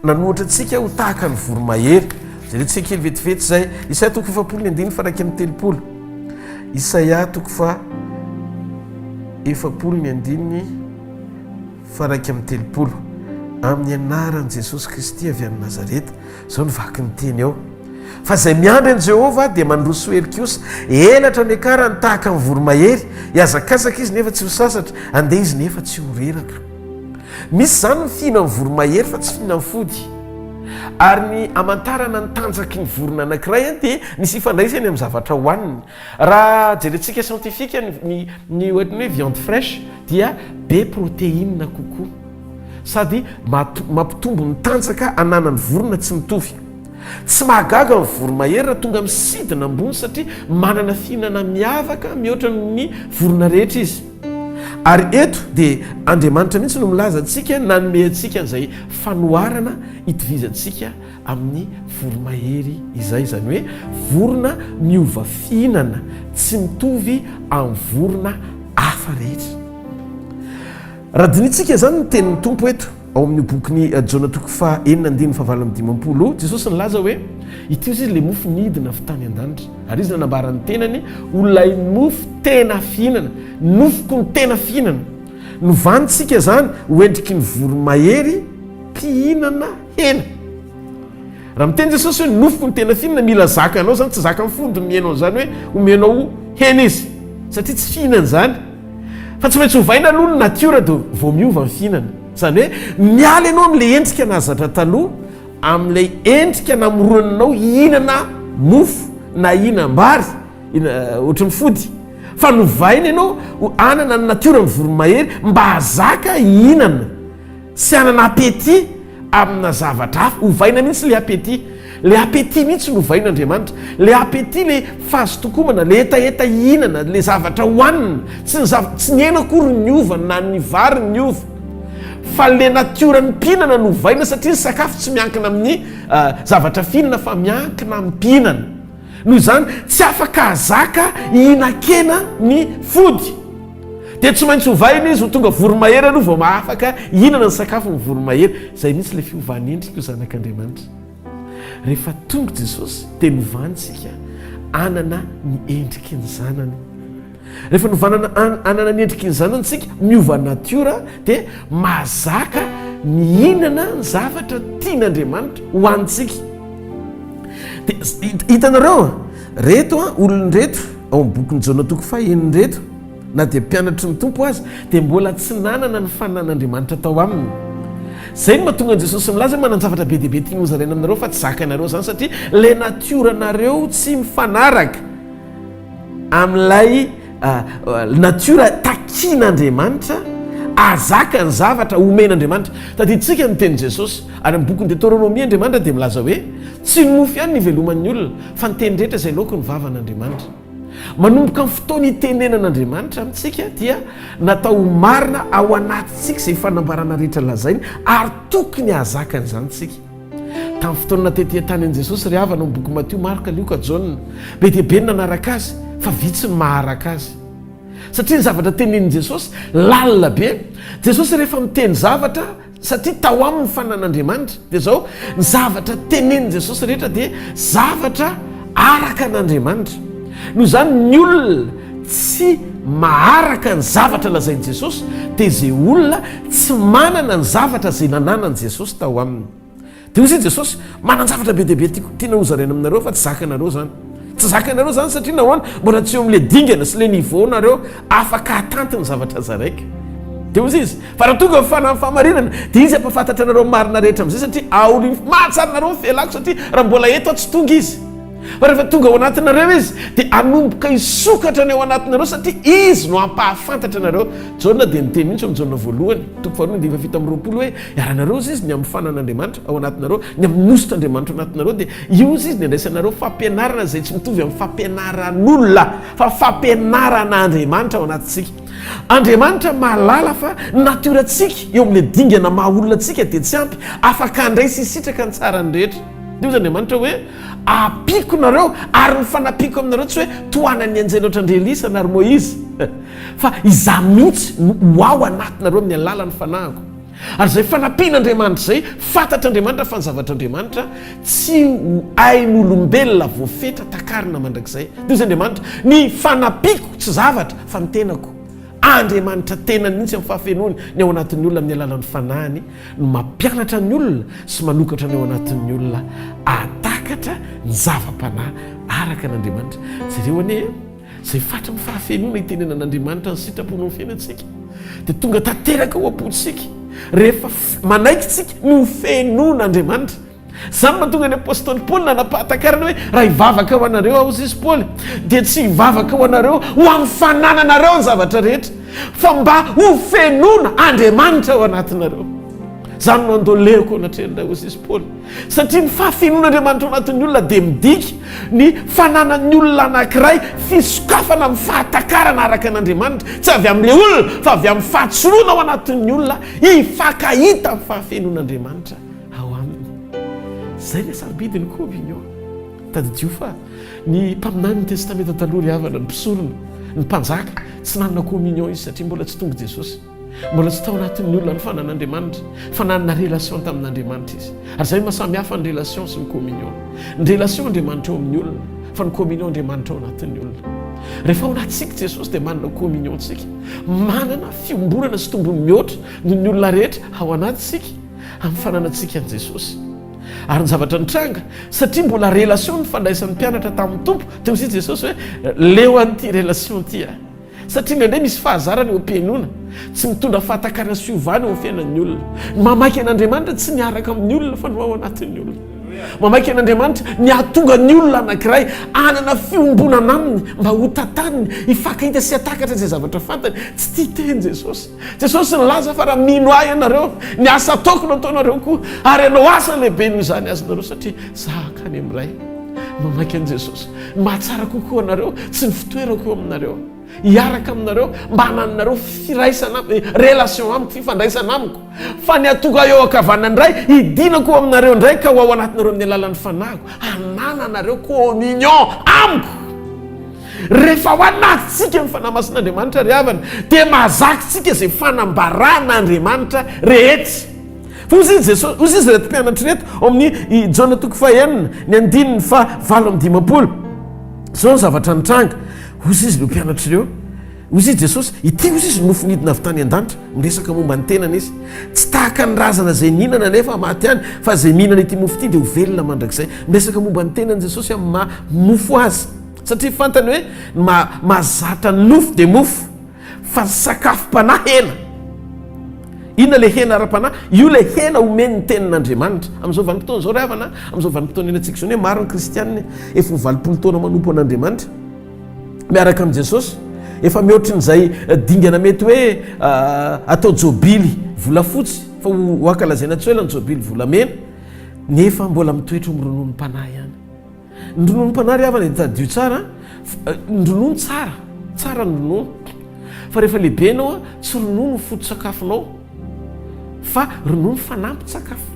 E: Nanohatra antsika ho tahaka ny voromahery. Jerentsika kely vetivety izay. Isaia toko 40 ny andininy faha 31. Isaia toko faha 40 ny andininy faha 31. Amin'ny anaran'i Jesosy Kristy avy any Nazareta. Izao no vaky ny teny ao. Fa izay miandry an'i Jehovah dia mandroso hery kosa. Elatra niakarany tahaka ny voromahery. Hihazakazaka izy nefa tsy ho sasatra. Handeha izy nefa tsy ho reraka. Misy izany ny fihinan'ny voromahery fa tsy fihinan'ny fody. Ary ny hamantarana ny tanjaky ny vorona anankiray dia misy ifandraisany amin'ny zavatra hohaniny. Raha jerentsika scientifique ny ny ny ohatran'ny hoe viande fraîche dia be protéine kokoa sady mampitombo ny tanjaka ananan'ny vorona tsy mitovy. Tsy mahagaga ny voromahery raha tonga misidina ambony satria manana fihinana miavaka mihoatra noho ny vorona rehetra izy. Ary eto dia Andriamanitra mihitsy no milaza antsika nanome antsika an'izay fanoharana itovizantsika amin'ny voromahery izay, izany hoe vorona miova fihinana tsy mitovy amin'ny vorona hafa rehetra. Raha dinihintsika izany ny tenin'ny Tompo eto, ao amin'io bokin'i Jaona toko faha enina andininy faha 58, Jesosy nilaza hoe, Ity ozy izy ilay mofo nidina avy tany an-danitra. Ary izy nanambara ny tenany ho ilay mofo tena fihinana, ny nofoko no tena fihinana. Novantsika izany ho endriky ny voromahery mpihinana hena. Raha miteny Jesosy hoe ny nofoko no tena fihinana, mila zakanao izany, tsy zakan'ny fody ny mihaino an'izany hoe omenao hena izy, satria tsy fihinana izany. Fa tsy maintsy ovaina aloha ny natiora dia vao miova ny fihinana. Izany hoe miala ianao amin'ilay endrika nahazatra taloha, amin'ilay endrika namoronanao hihinana mofo na hihinam-bary, ohatry ny fody. Fa novaina ianao ho hanana ny natioran'ny voromahery mba hahazaka hihinana. Tsy hanana appétit amina zavatra hafa. Ovaina mihitsy ilay appétit. Ilay appétit mihitsy no ovain'Andriamanitra. Ilay appétit, ilay fahazotokomana, ilay hetaheta hihinana, ilay zavatra hohanina. Tsy ny zava, tsy ny hena akory no niova na ny vary no niova. Fa ilay natioran'ny mpihinana no ovaina satria ny sakafo tsy miankina amin'ny zavatra fihinana fa miankina amin'ny mpihinana. Noho izany, tsy afaka hahazaka hihinan-kena ny fody. Dia tsy maintsy ovaina izy ho tonga voromahery aloha vao mahafaka hihinana ny sakafo ny voromahery. Izay mihitsy ilay fiovan'endrika ho zanak'Andriamanitra. Rehefa tonga Jesosy dia novany isika hanana ny endriky ny zanany. Rehefa novanana hanana ny endriky ny zanany isika, miova natiora dia mahazaka mihinana ny zavatra tian'Andriamanitra ho antsika. Dia hitanareo, reto olona ireto ao amin'ny bokin'i Jaona toko fahenina ireto, na dia mpianatry ny Tompo aza, dia mbola tsy nanana ny fananan'Andriamanitra tao aminy. Izay no mahatonga an'i Jesosy milaza hoe manan-javatra be dia be tiany hozaraina aminareo fa tsy zakanareo izany satria ilay natioranareo tsy mifanaraka amin'ilay natiora takian'Andriamanitra ahazaka ny zavatra omen'Andriamanitra. Tadidintsika ny tenin'i Jesosy any amin'ny bokin'i Deteronomia, Andriamanitra dia milaza hoe tsy ny mofo ihany no iveloman'ny olona fa ny teny rehetra izay loaky ny vavan'Andriamanitra. Manomboka amin'ny fotoana itenenan'Andriamanitra amintsika dia natao ho marina ao anatintsika izay fanambarana rehetra lazainy ary tokony hahazaka an'izany isika. Tamin'ny fotoana natety tany an'i Jesosy ry havana ao amin'ny boky Matio, Marka, Lioka, Jaona, be dia be ny nanaraka azy fa vitsy ny maharaka azy. Satria ny zavatra tenenin'i Jesosy lalina be. Jesosy rehefa miteny zavatra Satria tao aminy ny fanan'Andriamanitra. Dia izao, ny zavatra tenenin'i Jesosy rehetra dia zavatra araka an'Andriamanitra. Noho izany, ny olona tsy maharaka ny zavatra lazain'i Jesosy dia izay olona tsy manana ny zavatra izay nananan'i Jesosy tao aminy. Dia hoy Jesosy, manan-javatra be dia be tiako tiana hozaraina aminareo fa tsy zakanareo izany. Tsy zakanareo izany satria nahoana? Mbola tsy eo amin'ilay dingana sy ilay niveau nareo afaka hahatanty ny zavatra zaraiko. Dia hoy izy, fa raha tonga ny fanahin'ny fahamarinana, dia izy hampahafantatra anareo ny marina rehetra amin'izay satria aorian'ny mahatsara anareo ny fialako satria raha mbola eto aho tsy tonga izy. Fa rehefa tonga ao anatinareo izy, dia hanomboka hisokatra ny ao anatinareo satria izy no hampahafantatra anareo. Jaona dia niteny mihitsy ao amin'ny Jaona voalohany, toko faharoa andininy faha-27 hoe, Iharanareo hozy izy ny amin'ny fanan'Andriamanitra ao anatinareo, ny amin'ny hosotr'Andriamanitra ao anatinareo, dia io hozy izy ny andraisanareo fampianarana izay tsy mitovy amin'ny fampianaran'olona, fa fampianaran'Andriamanitra ao anatintsika. Andriamanitra mahalala fa ny natiorantsika eo amin'ilay dingana maha-olona antsika dia tsy ampy afaka handray sy hisitraka ny tsarany rehetra. Dia hozy Andriamanitra hoe, Ampiako nareo, ary ny fanampiako aminareo tsy hoe tohanan'ny anjely ohatran-dry Elisa na ry Moizy, fa Izaho mihitsy no ho ao anatinareo amin'ny alalan'ny Fanahiko. Ary izay fanampian'Andriamanitra izay, fantatr'Andriamanitra fa ny zavatr'Andriamanitra tsy ho hain'olombelona voafetra takarina mandrakizay. Dia hoy Andriamanitra, ny fanampiako tsy zavatra fa ny tenako. Andriamanitra tenany mihitsy amin'ny fahafenoany ny ao anatin'ny olona amin'ny alalan'ny Fanahiny no mampianatra ny olona sy manokatra ny ao anatin'ny olona hahatakatra ny zava-panahy araka an'Andriamanitra. Jereo anie e! Izay fatran'ny fahafenoana itenenan'Andriamanitra ny sitrapony amin'ny fiainantsika dia tonga tanteraka ao am-pontsika rehefa manaiky isika ny ho fenoin'Andriamanitra. Izany no mahatonga ny apostoly Paoly nanam-pahatakarana hoe, Raha hivavaka ho anareo aho, hoy izy Paoly, dia tsy hivavaka ho anareo ho amin'ny fanananareo ny zavatra rehetra, fa mba ho fenoina Andriamanitra ao anatinareo. Izany no andolehiko anatrehan'ny Ray, hoy izy Paoly. Satria ny fahafenoan'Andriamanitra ao anatin'ny olona dia midika ny fananan'ny olona anankiray fisokafana amin'ny fahatakarana araka an'Andriamanitra, tsy avy amin'ilay olona, fa avy amin'ny fahatsoroana ao anatin'ny olona hifankahita amin'ny fahafenoan'Andriamanitra ao aminy. Izay ilay sarobidiny koa, Opinion. Tadidio fa ny mpaminanin'ny Testamenta Taloha ry havana, ny mpisorona, ny mpanjaka, tsy nanana communion izy satria mbola tsy tonga Jesosy. Mbola tsy tao anatin'ny olona ny fanan'Andriamanitra, fa nanana relation tamin'Andriamanitra izy. Ary izay no maha samy hafa ny relation sy ny communion. Ny relation Andriamanitra eo amin'ny olona, fa ny communion Andriamanitra ao anatin'ny olona. Rehefa ao anatintsika Jesosy dia manana communion tsika. Manana fiombonana sy tombony mihoatra noho ny olona rehetra ao anatintsika amin'ny fananantsika an'i Jesosy. Ary ny zavatra nitranga, satria mbola relation ny fandraisan'ny mpianatra tamin'ny Tompo, dia hoy Jesosy hoe, leo an'ity relation ity aho. Satria indraindray misy fahazarana eo am-pihainoana, tsy mitondra fahatakarana sy fiovana eo amin'ny fiainan'ny olona. Ny mamaky an'Andriamanitra tsy miaraka amin'ny olona fa no ao anatin'ny olona. Mamaky an'Andriamanitra ny hahatonga ny olona anankiray hanana fiombonana aminy mba ho tantaniny, hifankahita sy hahatakatra izay zavatra fantany. Tsy tia teny Jesosy. Jesosy nilaza fa raha mino ahy ianareo, ny asa ataoko no ataonareo koa, ary hanao asa lehibe noho izany azonareo satria za hankany amin'ny Ray. Mamaky an'i Jesosy. Ny mahatsara kokoa anareo, tsy ny fitoerako eo aminareo. Hiaraka aminareo mba hanananareo firaisana, relation amiko, fifandraisana amiko. Fa ny hahatonga eo ankavanan'ny Ray, hidinako eo aminareo indray ka ho ao anatinareo amin'ny alalan'ny Fanahiko, hanananareo communion amiko. Rehefa ao anatintsika ny Fanahy Masin'Andriamanitra ry havana, dia mahazaka isika izay fanambaran'Andriamanitra rehetra. Fa hoy izy Jesosy, hoy izy ireto mpianatra ireto ao amin'ny Jaona toko fahenina, ny andininy faha 58. Izao ny zavatra nitranga. Hoy izy ireo mpianatra ireo, hoy izy Jesosy, ity hoy izy nofo nidina avy tany an-danitra, miresaka momba ny tenany izy. Tsy tahaka ny razana izay nihinana nefa maty ihany, fa izay mihinana ity mofo ity dia ho velona mandrakizay. Miresaka momba ny tenany Jesosy amin'ny maha mofo azy. Satria fantany hoe ny maha mahazatra ny nofo dia mofo, fa ny sakafom-panahy hena. Inona ilay hena ara-panahy? Io ilay hena omen'ny tenin'Andriamanitra. Amin'izao vanim-potoana izao ry havana, amin'izao vanim-potoana iainantsika izao, ny maro ny kristianina efa ho 80 taona manompo an'Andriamanitra miaraka amin'i Jesosy. Efa mihoatry n'izay dingana mety hoe atao jobily volafotsy, fa ho ankalazaina tsy ho ela ny jobily volamena, nefa mbola mitoetra ho amin'ny rononom-panahy ihany. Ny rononom-panahy ry havana dia tadidio tsara a, ny ronono tsara, tsara ny ronono. Fa rehefa lehibe ianao a, tsy ronono no foto-tsakafonao fa ronono fanampin-tsakafo.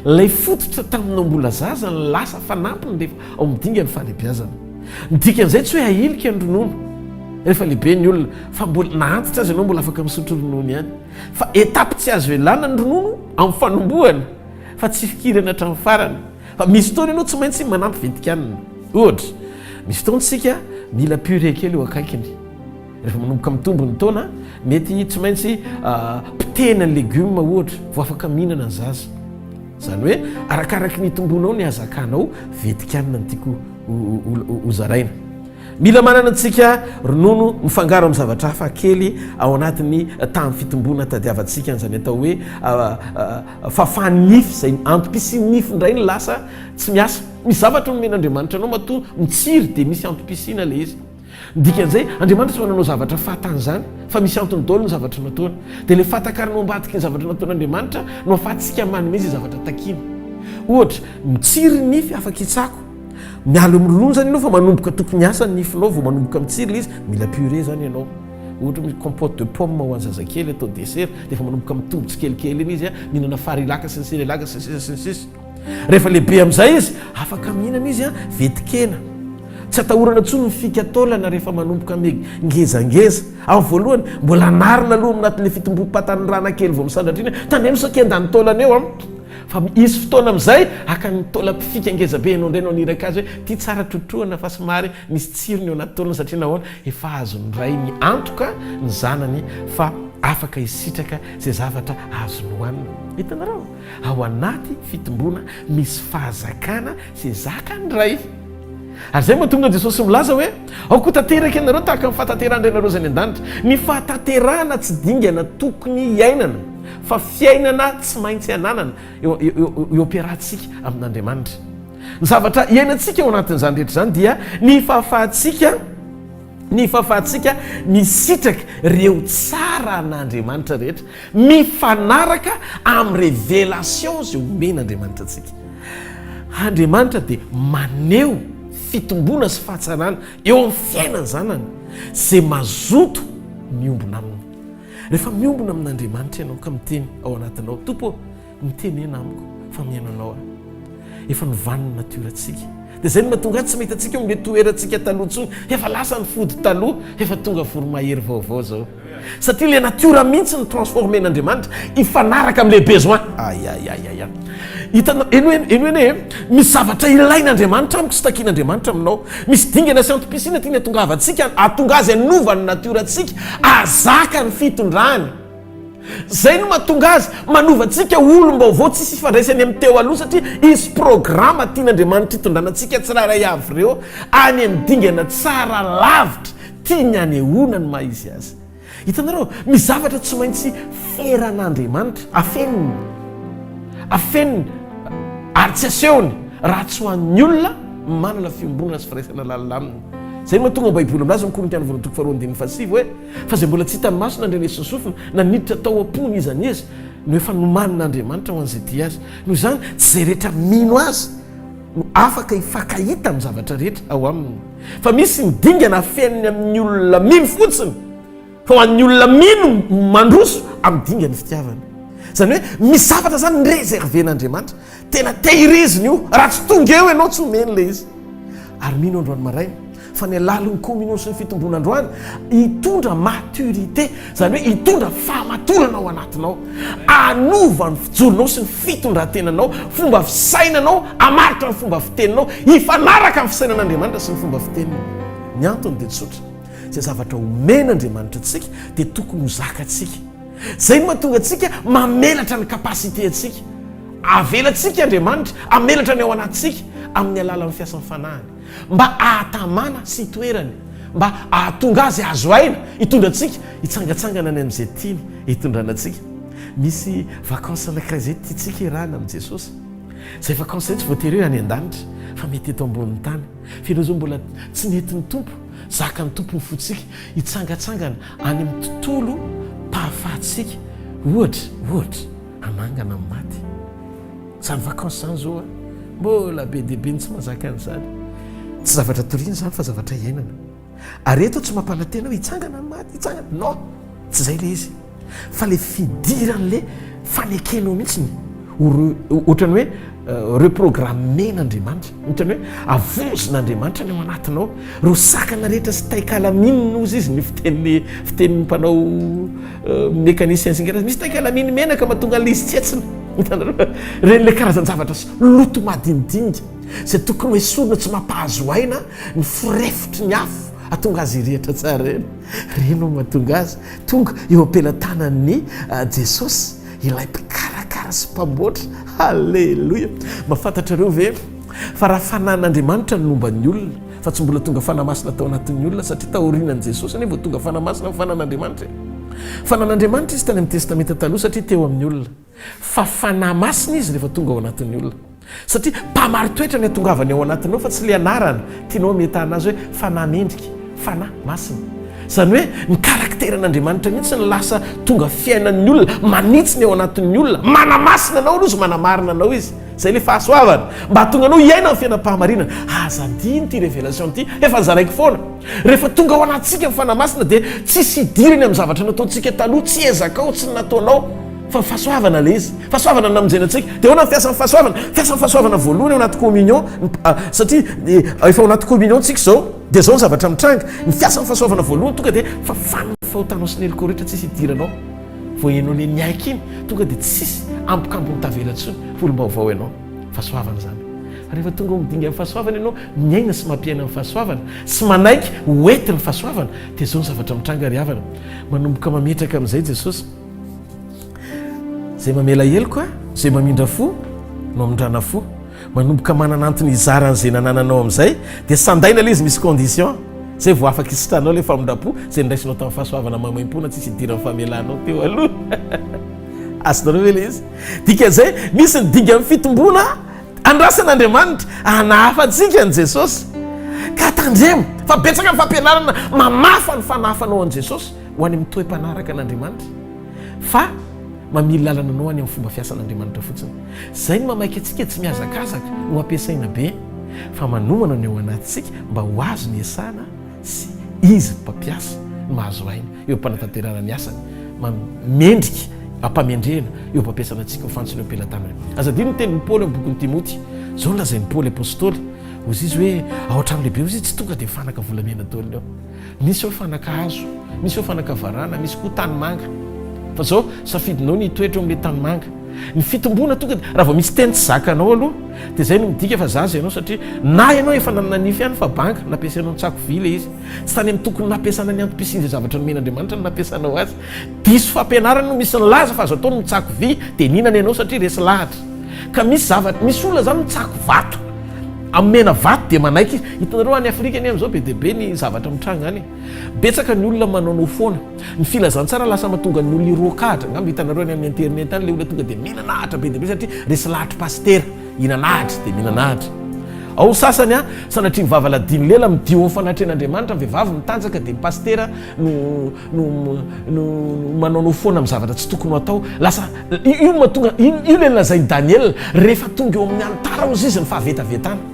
E: Ilay fototra taminao mbola zaza no lasa fanampiny rehefa ao amin'ny dingan'ny fahalehibiazana. Ny dikan'izay tsy hoe ahilika ny ronono rehefa lehibe ny olona fa mbola na antitra aza ianao mbola afaka misotro ronono ihany. Fa étape tsy azo ialana ny ronono amin'ny fanombohana fa tsy fikirana hatramin'ny farany. Fa misy fotoana ianao tsy maintsy manampy ventikanina. Ohatra, misy fotoana isika mila purée kely eo akaikiny. Rehefa manomboka mitombo ny taona, mety tsy maintsy potehina ny legioma ohatra vao afaka mihinana ny zaza. Izany hoe arakaraky ny itombonao ny hazakanao ventikanina no tiako hozaraina. Mila manana antsika ronono mifangaro amin'ny zavatra hafa kely ao anatin'ny tahan'ny fitomboana tadiavantsika an'izany atao hoe fahafahan'ny nify izay antom-pisian'ny nify indray no lasa tsy miasa. Misy zavatra nomen'Andriamanitra anao matoa mitsiry dia misy antom-pisiana ilay izy. Ny dikan'izay, Andriamanitra tsy mba nanao zavatra fahatany izany fa misy antony daholo ny zavatra nataony. Dia ilay fahatakarana ao ambadiky ny zavatra nataon'Andriamanitra no ahafahantsika manome izay zavatra takiana. Ohatra, mitsiry ny nify afaka hitsako. Miala eo amin'ny ronono izany ianao fa manomboka tokony hiasa ny nifinao vao manomboka mitsiry ilay izy, mila purée izany ianao. Ohatra hoe compote de pomme ho an'ny zazakely atao dessert dia efa manomboka mitombo tsikelikely iny izy, mihinana farilaka sy ny cerelac sy ny sisa sy ny sisa. Rehefa lehibe amin'izay izy, afaka mihinana izy vetin-kena. Tsy atahorana intsony ny fika taolana rehefa manomboka ngezangeza. Amin'ny voalohany, mbola anarina aloha aminatin'ilay fitomboam-pahatanorana kely vao misandratra iny, tandremo sao kenda ny taolana eo an! Fa hisy fotoana amin'izay haka ny taolam-pifika ngeza be ianao indray no haniraka azy hoe ity tsara trotrohana fa somary misy tsirony eo anaty taolana satria nahoana? Efa azon'ny rainy antoka ny zanany fa afaka hisitraka izay zavatra azony hohanina. Hitanareo? Ao anaty fitomboana misy fahazakana izay zakan'ny ray. Ary izay mahatonga an'i Jesosy milaza hoe, Aoka ho tanteraka ianareo tahaka ny fahatanterahan-dRainareo izay any an-danitra. Ny fahatanterahana tsy dingana tokony hiainana. Fa fiainana tsy maintsy ananana eo eo am-piarahantsika amin'Andriamanitra. Ny zavatra iainantsika ao anatin'izany rehetra izany dia ny fahafahantsika ny fahafahantsika misitraka ireo tsara an'Andriamanitra rehetra mifanaraka amin'ny révélation izay omen'Andriamanitra antsika. Andriamanitra dia maneho fitomboana sy fahatsarana eo amin'ny fiainan'ny zanany izay mazoto miombona aminy. Rehefa miombona amin'Andriamanitra ianao ka miteny ao anatinao, Tompo ô, mitenena amiko fa mihaino anao aho. Efa novany ny natiora-ntsika. Dia izay no mahatonga ahy tsy mahita antsika eo amin'ilay toerantsika taloha intsony. Efa lasa ny fody taloha, efa tonga voromahery vaovao izao. Satria ilay natiora mihitsy no transformer-n'Andriamanitra hifanaraka amin'ilay besoin. Aiaiaiaia. Hitanao, henoy, henoy anie e, misy zavatra ilain'Andriamanitra amiko sy takian'Andriamanitra aminao. Misy dingana sy antom-pisiana tiany hatongavantsika, hahatonga azy hanova ny natiorantsika, hahazaka ny fitondrany. Izay no mahatonga azy manova antsika ho olom-baovao tsisy ifandraisany amin'ny teo aloha satria hisy programa tian'Andriamanitra hitondrana antsika tsirairay avy ireo any amin'ny dingana tsara lavitra tiany hanehoana ny maha izy azy. Hitanareo, misy zavatra tsy maintsy feran'Andriamanitra, afeniny, afeniny ary tsy asehony raha tsy ho an'ny olona manana fiombonana sy firaisana lalina aminy. Izay no mahatonga ny Baiboly milaza ao amin'ny Korintiana voalohany toko faharoa andininy fahasivy hoe, Fa izay mbola tsy hitan'ny maso nandrenesin'ny sofina, na niditra tao am-pony iza n'iza, no efa nomanin'Andriamanitra ho an'izay tia Azy. Noho izany, tsy izay rehetra mino Azy no afaka hifankahita amin'ny zavatra rehetra ao Aminy. Fa misy ny dingana afeniny amin'ny olona mino fotsiny, fa ho an'ny olona mino mandroso amin'ny dingan'ny fitiavana. Izany hoe misy zavatra izany reserver-n'Andriamanitra, tena tehiriziny io, raha tsy tonga eo ianao tsy omeny ilay izy. Ary mino androany maraina fa ny alalin'ny communion sy ny fitomboana androany hitondra maturité, izany hoe hitondra fahamatorana ao anatinao, hanova ny fijoronao sy ny fitondran-tenanao, fomba fisainanao, hamaritra ny fomba fiteninao, hifanaraka amin'ny fisainan'Andriamanitra sy ny fomba fiteniny. Ny antony dia tsotra, izay zavatra omen'Andriamanitra antsika dia tokony ho zakantsika. Izay no mahatonga antsika mamelatra ny capacité antsika. Avelantsika Andriamanitra hamelatra ny ao anatintsika amin'ny alalan'ny fiasan'ny Fanahiny, mba hahatamana sy hitoerany, mba hahatonga Azy hahazo aina hitondra antsika hitsangantsangana any amin'izay tiany hitondrana antsika. Misy vacances anankiray izay tiantsika hiarahana amin'i Jesosy. Izay vacances izay tsy voatery hoe any an-danitra, fa mety eto ambonin'ny tany. Fa ireo izao mbola tsy nentin'ny Tompo, zakan'ny Tompo ny fontsika hitsangantsangana any amin'ny tontolo pahafahantsika, ohatra, ohatra. Hanangana ny maty. Izany vacances izany izao a, mbola be dia be ny tsy mahazaka an'izany. Tsy zavatra toriana izany fa zavatra iainana. Ary eto tsy mampanantena hoe hitsangana ny maty, hitsangana. Non, tsy izay ilay izy. Fa ilay fidiran'ilay fanekenao mihitsy ho ohatran'ny hoe reprogrammen'Andriamanitra, ohatran'ny hoe avozin'Andriamanitra ny ao anatinao. Ireo sakana rehetra sy taikalamine hozy izy ny fitenin'ny fitenin'ny mpanao mécanicien sy ny karazany. Misy taikalamine menaka mahatonga an'ilay izy tsetsina. Hitanareo? Ireny ilay karazan-javatra sy loto madinidinika izay tokony ho esorina tsy mampahazo aina ny firefotry ny afo hahatonga azy hirehitra tsara ireny. Ireny no mahatonga azy tonga eo am-pelatanan'i Jesosy. Ilay mpikarakara sy mpamboatra. Haleloia! Mba fantatrareo ve fa raha fanan'Andriamanitra ny momba ny olona, fa tsy mbola tonga Fanahy Masina tao anatin'ny olona, satria taorianan'i Jesosy anie vao tonga Fanahy Masina ny fanan'Andriamanitra e. Fanan'Andriamanitra izy tany amin'ny Testamenta Taloha satria teo amin'ny olona. Fa Fanahy Masina izy rehefa tonga ao anatin'ny olona. Satria mpamari-toetra ny hatongavany ao anatinao fa tsy le anarana tianao hametahana azy hoe fanahy mendrika, fanahy masina. Izany hoe ny karakteran'Andriamanitra mihitsy no lasa tonga fiainan'ny olona, manitsy ny ao anatin'ny olona, manamasina anao aloha izy, manamarina anao izy. Izay le fahasoavana. Mba hahatonga anao hiaina ny fiainam-pahamarinana. Aza adino ity révélation ity, efa nozaraiko foana. Rehefa tonga ao anatintsika ny fanahy masina dia tsisy idirany amin'ny zavatra nataontsika taloha, tsy ezakao, tsy ny nataonao. Fa fahasoavana ilay izy. Fahasoavana no namonjena antsika. Dia ahoana ny fiasan'ny fahasoavana? Fiasan'ny fahasoavana voalohany ao anaty communion, satria efa ao anaty communion tsika izao, dia izao ny zavatra mitranga. Ny fiasan'ny fahasoavana voalohany tonga dia fafany ny fahotanao sy ny helokao rehetra tsisy idiranao. Vao ianao ilay niaiky iny, tonga dia tsisy ambokambony tavela intsony, fa olom-baovao ianao. Fahasoavana izany. Fa rehefa tonga ao amin'ny dingan'ny fahasoavana ianao, miaina sy mampiaina ny fahasoavana, sy manaiky ho entin'ny fahasoavana, dia izao ny zavatra mitranga ry havana. Manomboka mametraka amin'izay Jesosy. Izay mamela heloka, izay mamindra fo no amindrana fo. Manomboka manana antony hizara an'izay nanananao amin'izay, dia sandaina ilay izy misy condition. Izay vao afaka hisitranao ilay famindram-po izay noraisinao tamin'ny fahasoavana maimaimpoana tsisy idiran'ny famelanao teo aloha. Azonareo ve ilay izy? Dikan'izay, misy ny dingan'ny fitomboana andrasan'Andriamanitra hanahafa antsika an'i Jesosy. Ka tandremo fa betsaka ny fampianarana mamafa ny fanahafanao an'i Jesosy ho any amin'ny toe-panaraka an'Andriamanitra, fa mamily lalana anao any amin'ny fomba fiasan'Andriamanitra fotsiny. Izay no mamaika antsika tsy mihazakazaka ho ampiasaina be, fa manomana ny ao anatintsika mba ho azo ny iasana sy izy mpampiasa no mahazo aina eo am-panatanterahana ny asany mendrika am-pamendrehana eo am-pampiasana antsika ho fantsona eo am-pelatanany. Aza adino ny tenin'i Paoly ao amin'ny bokin'i Timoty. Izao no lazain'i Paoly apostoly, hozy izy hoe, ao an-trano lehibe hozy izy tsy tonga dia fanaka volamena daholo ny ao. Misy ao fanaka hazo, misy ao fanaka varahana, misy koa tanimanga. Fa izao, safidinao ny hitoetra eo amin'ilay tanimanga. Ny fitomboana tonga dia, raha vao misy teny tsy zakanao aloha, dia izay no midika fa zaza ianao satria na ianao efa nanana nify ihany fa banga, nampiasainao nitsako vy ilay izy. Tsy tany amin'ny tokony nampiasana ny antom-pisian'izay zavatra nomen'Andriamanitra no nampiasanao azy. Diso fampianarana no misy nilaza fa azo atao ny mitsako vy dia nihinana ianao satria resy lahatra. Ka misy zavatra, misy olona izany mitsako vato. Omena vato dia manaiky izy. Hitanareo any Afrika anie amin'izao be dia be ny zavatra mitranga any e. Betsaka ny olona manaonao foana. Ny filazantsara lasa mahatonga ny olona hiroa-kahatra. Angamba hitanareo any amin'ny internet any ilay olona tonga dia mihinana ahitra be dia be satria resy lahatry pasitera. Hihinana ahitra dia mihinana ahitra. Ao ny sasany an, sanatria ny vava ladino lela midio amin'ny fanatrehan'Andriamanitra, ny vehivavy mitanjaka dia ny pasitera no no no manaonao foana amin'ny zavatra tsy tokony ho atao. Lasa io no mahatonga, io ilay nolazain'i Daniela, rehefa tonga eo amin'ny alitara hozy izy ny fahavetavetana.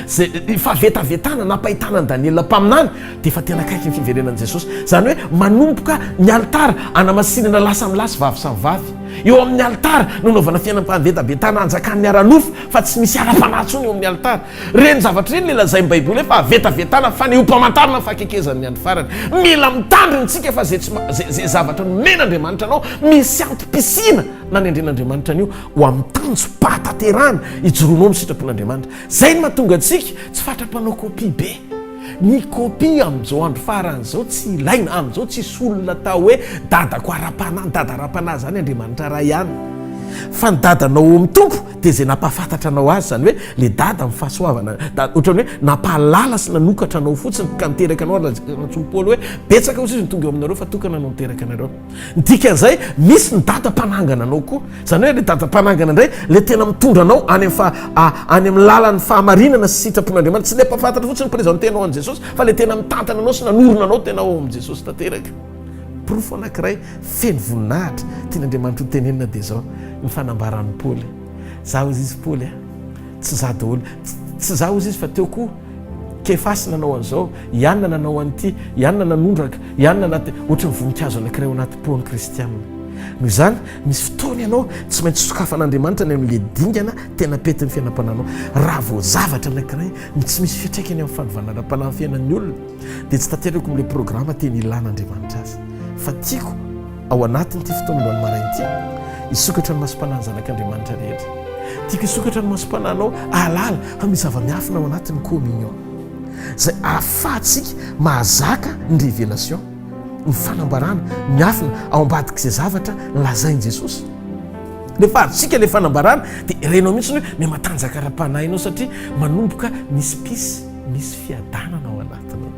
E: Izay fahavetavetana nampahitana an'i Daniela mpaminany dia efa tena akaiky ny fiverenan'i Jesosy. Izany hoe manomboka ny alitara anamasinana lahy samy lahy sy vavy samy vavy. Eo amin'ny alitara no anaovana fiainam-pahavetavetana anjakan'ny ara-nofo fa tsy misy ara-panahy intsony eo amin'ny alitara. Ireny zavatra ireny ilay lazain'ny Baiboly hoe fahavetavetana, fanehoam-pamantarana ny fahakekezan'ny andro farany. Mila mitandrina isika fa izay tsy izay zavatra nomen'Andriamanitra anao misy antom-pisiana nanendren'Andriamanitra an'io ho amin'ny tanjom-pahatanterahana ijoroanao amin'ny sitrapon'Andriamanitra. Izay no mahatonga antsika tsy fatra-panao kopia be. Ny kopia amin'izao andro farany izao tsy ilaina, amin'izao tsisy olona atao hoe dadako ara-panahy, ny dada ara-panahy izany Andriamanitra Ray ihany. Fa ny dadanao ao amin'ny Tompo dia izay nampahafantatra anao azy, izany hoe le dada amin'ny fahasoavana, ohatran'ny hoe nampahalala sy nanokatra anao fotsiny ka niteraka anao, ary nantsoin'i Paoly hoe betsaka hozy izy no tonga eo aminareo fa tokana no niteraka anareo. Ny dikan'izay, misy ny dada mpanangana anao koa. Izany hoe ilay dada mpanangana indray, ilay tena mitondra anao any amin'ny faha, any amin'ny lalan'ny fahamarinana sy sitrapon'Andriamanitra. Tsy ilay mpahafantatra fotsiny mi-présenter-nao an'i Jesosy, fa ilay tena mitantana anao sy nanorina anao tena ao amin'i Jesosy tanteraka. Porofo anankiray feno voninahitra tian'Andriamanitra ho tenenina dia izao, ny fanambaran'i Paoly. Za hozy izy Paoly a, tsy za daholo, tsy za hozy izy fa teo koa Kefasy nanao an'izao, i Anna nanao an'ity, i Anna nanondraka, i Anna nate, ohatry ny voninkazo anankiray ao anaty pot-n'ny kristiana. Noho izany, misy fotoana ianao tsy maintsy sokafan'Andriamanitra ny amin'ilay dingana tena petin'ny fiainam-panahinao. Raha vao zavatra anankiray no tsy misy fiantraikany amin'ny fanovana ara-panahy ny fiainan'ny olona, dia tsy tanterako amin'ilay programa tena ilan'Andriamanitra azy. Fa tiako ao anatin'ity fotoana androany maraina ity, hisokatra ny masom-panahin'ny zanak'Andriamanitra rehetra. Tiako hisokatra ny masom-panahinao hahalala fa misy zava-miafina ao anatin'ny communion, izay ahafahantsika mahazaka ny révélation, ny fanambarana miafina ao ambadik'izay zavatra lazain'i Jesosy. Rehefa azontsika ilay fanambarana dia renao mihitsy hoe mihamatanjaka ara-panahy ianao satria manomboka misy peace, misy fiadanana ao anatinao.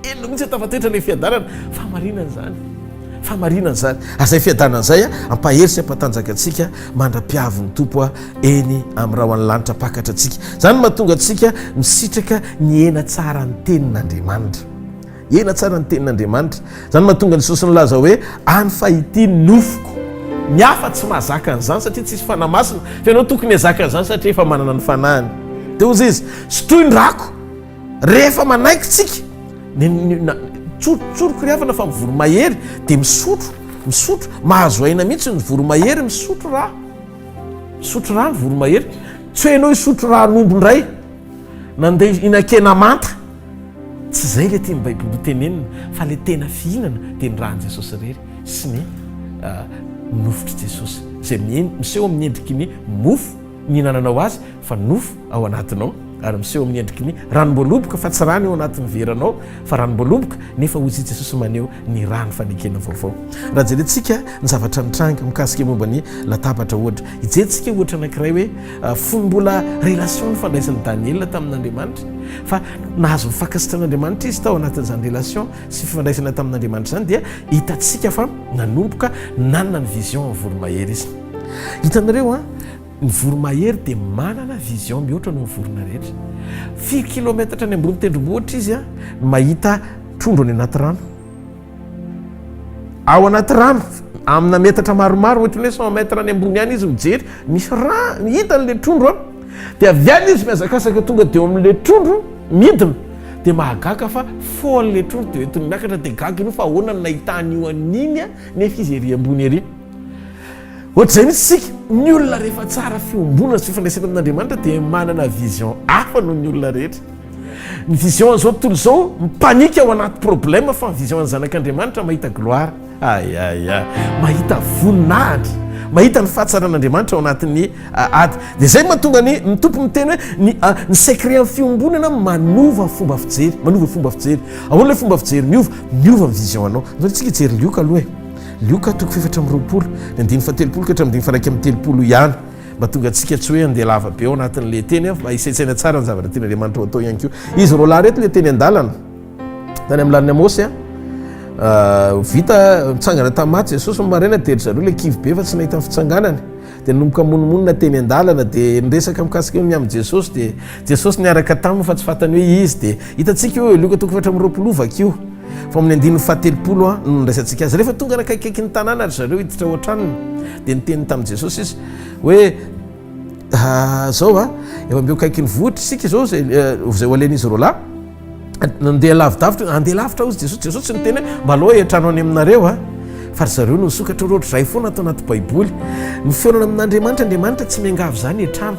E: Henonao mihitsy hoe tafatoetra ilay fiadanana. Fahamarinana izany. Fahamarinana izany. Ary izay fiadanana izay hampahery sy hampatanjaka antsika mandra-piavin'ny Tompo eny amin'ny rahon'ny lanitra hampakatra antsika. Izany no mahatonga antsika misitraka ny hena tsaran'ny tenin'Andriamanitra. Hena tsara ny tenin'Andriamanitra. Izany no mahatonga an'i Jesosy nilaza hoe, Any fa ity ny nofoko. Ny hafa tsy mahazaka an'izany satria tsisy Fanahy Masina, fa ianao tokony hahazaka an'izany satria efa manana ny Fanahiny. Dia hoy Izy, Sotroy ny rako. Rehefa manaiky tsika, ny, ny, na, tsorotsoriko ry havana fa ny voromahery dia misotro, misotro, mahazo aina mihitsy ny voromahery misotro rà. Misotro rà ny voromahery. Tsy hoe ianao hisotro ràn'omby indray, nandeha hihinan-kena manta. Tsy izay ilay tian'ny Baiboly ho tenenina fa ilay tena fihinana dia ny ràn'i Jesosy irery sy ny nofotr'i Jesosy izay miseho amin'ny endriky ny mofo nihinananao azy fa nofo ao anatinao. Ary miseho amin'ny endriky ny ranom-boaloboka fa tsy rano eo anatin'ny veranao fa ranom-boaloboka, nefa hozy i Jesosy maneho ny rano fanekena vaovao. Raha jerentsika ny zavatra nitranga mikasika momba ny latabatra ohatra, hijerentsika ohatra anankiray hoe fony mbola relation nifandraisan'i Daniela tamin'Andriamanitra fa nahazo ny fankasitran'Andriamanitra izy tao anatin'izany relation sy fifandraisana tamin'Andriamanitra izany dia hitantsika fa nanomboka nanana ny vision voromahery izy. Hitanareo an, Ny voromahery dia manana vision mihoatra noho ny vorona rehetra. Firy kilometatra any ambony tendrombohitra izy no mahita trondro any anaty rano. Ao anaty rano, amina metatra maromaro, ohatran'ny hoe 100 mètres any ambony any izy mijery, misy rano, hitany ilay trondro an. Dia avy any izy mihazakazaka tonga dia eo amin'ilay trondro, midina. Dia mahagaga fa faux an'ilay trondro dia entiny miakatra, dia gaga io fa ahoana no nahitany io an'iny nefa izy ery ambony ery. Ohatr'izay mihitsy isika, ny olona rehefa tsara fiombonana sy fifandraisana amin'Andriamanitra dia manana vision hafa noho ny olona rehetra. Ny vision an'izao tontolo izao mipanika ao anaty problème fa ny vision an'ny zanak'Andriamanitra mahita gloire. Ay ay ay, mahita voninahitra, mahita ny fahatsaran'Andriamanitra ao anatin'ny ady. Dia izay mahatonga ny ny Tompo miteny hoe ny ny secret amin'ny fiombonana manova fomba fijery, manova fomba fijery. Ahoana ilay fomba fijery miova? Miova ny vision anao. Andao tsika hijery Lioka aloha e. Lioka toko fahefatra amby 20, ny andininy fahatelopolo ka hatramin'ny andininy faha-31 ihany. Mba tonga antsika tsy hoe handeha lava be ao anatin'ilay teny fa hisaintsaina tsara ny zavatra tian'Andriamanitra ho atao ihany koa. Izy roalahy ireto ilay teny an-dalana, tany amin'ny lanin'i Amosy, vita nitsangana tamin'ny maty Jesosy ny maraina dia ry zareo ilay kivy be fa tsy nahita ny fitsanganany. Dia nanomboka monomonona teny an-dalana dia niresaka mikasika ny amin'i Jesosy dia Jesosy niaraka taminy fa tsy fantany hoe izy dia hitantsika io Lioka toko 24 vakio fa amin'ny andininy fahatelopolo no nandraisantsika azy. Rehefa tonga nakaikaiky ny tanàna ry zareo hiditra ao an-tranony dia niteny tamin'i Jesosy izy hoe zao a efa mby eo akaiky ny vohitra isika izao izay izay ho alehan'izy roalahy Nandeha lavidavitra, handeha lavitra hozy Jesosy. Jesosy tsy niteny hoe mba aleo hiantrano any aminareo a. Fa ry zareo no nisokatra ohatry izay foana ato anaty Baiboly. Ny fihaonana amin'Andriamanitra, Andriamanitra tsy miangavy izany hiantrano.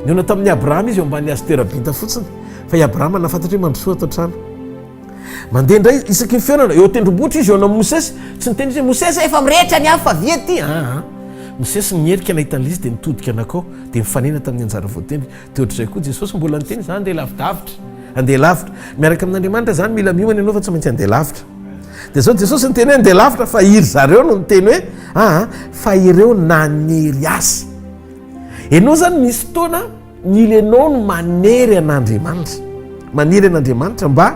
E: Nihaona tamin'i Abrahama izy eo ambany hazo tera-binta fotsiny. Fa i Abrahama nahafantatra hoe mandrosoa ato an-trano. Mandeha indray isaky ny fihaonana, eo an-tendrombohitra izy, eo amin'i Mosesy. Tsy niteny izy hoe Mosesy efa mirehitra ny afo fa avia aty. Aa. Mosesy niherika nahita an'ilay izy dia nitodika nankao, dia nifanena tamin'ny anjara voatendry. Dia ohatr'izay koa Jesosy mbola niteny, za andeha lavidavitra, andeha lavitra. Miaraka amin'Andriamanitra zany mila miomana ianao fa tsy maintsy andeha lavitra. Dia zao Jesosy niteny hoe andeha lavitra fa iry zareo no niteny hoe aa fa ireo nanery azy. Ianao zany misy fotoana mila ianao no manery an'Andriamanitra. Manery an'Andriamanitra mba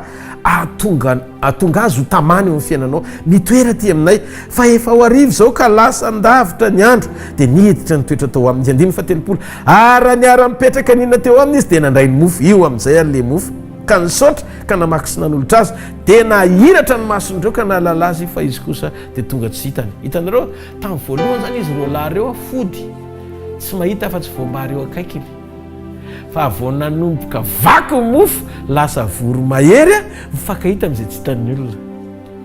E: ahatonga ahatonga azy ho tamana eo amin'ny fiainanao. Mitoera aty aminay fa efa ho hariva izao ka lasa an-davitra ny andro. Dia niditra nitoetra tao aminy. Andininy fahatelopolo. Ary raha niara-nipetraka nihinana teo aminy izy dia nandray ny mofo, io amin'izay ary ilay mofo, ka nisaotra, ka namaky sy nanolotra azy. Dia nahiratra ny mason'ireo ka nahalala azy fa izy kosa dia tonga tsy hitany. Hitanareo, tamin'ny voalohany izany izy roalahy ireo fody, tsy mahita afa-tsy voambary eo akaikiny. Fa vao nanomboka vaky ny mofo, lasa voromahery, mifankahita amin'izay tsy hitan'ny olona.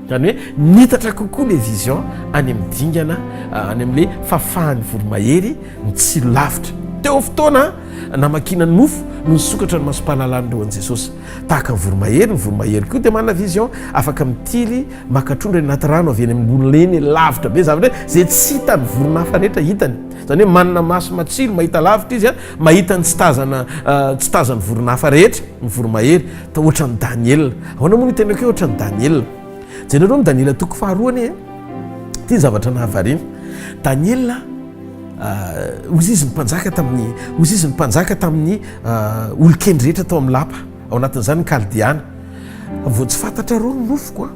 E: Izany hoe nitatra kokoa ilay vision any amin'ny dingana, any amin'ilay fahafahan'ny voromahery mitsilo lavitra. Teo amin'ny fotoana namakiana ny mofo no nisokatra ny masom-pahalalan'ireo an'i Jesosy. Tahaka ny voromahery, ny voromahery koa dia manana vision, afaka mitily maka trondro any anaty rano avy eny ambony eny lavitra be, zavatra hoe izay tsy hitan'ny vorona hafa rehetra hitany. Izany hoe manana maso matsilo, mahita lavitra izy, mahita ny tsy tazana, tsy tazan'ny vorona hafa rehetra, ny voromahery. Ta ohatran'i Daniela. Ahoana moa no itenenako hoe ohatran'i Daniela? Jereo ny Daniela toko faharoa anie. Ity ny zavatra nahavariana. Daniela hozy izy ny mpanjaka tamin'ny hozy izy ny mpanjaka tamin'ny olon-kendry rehetra tao amin'ny lapa. Ao anatin'izany ny Kaldeana. Vao tsy fantatrareo ny nofoko a.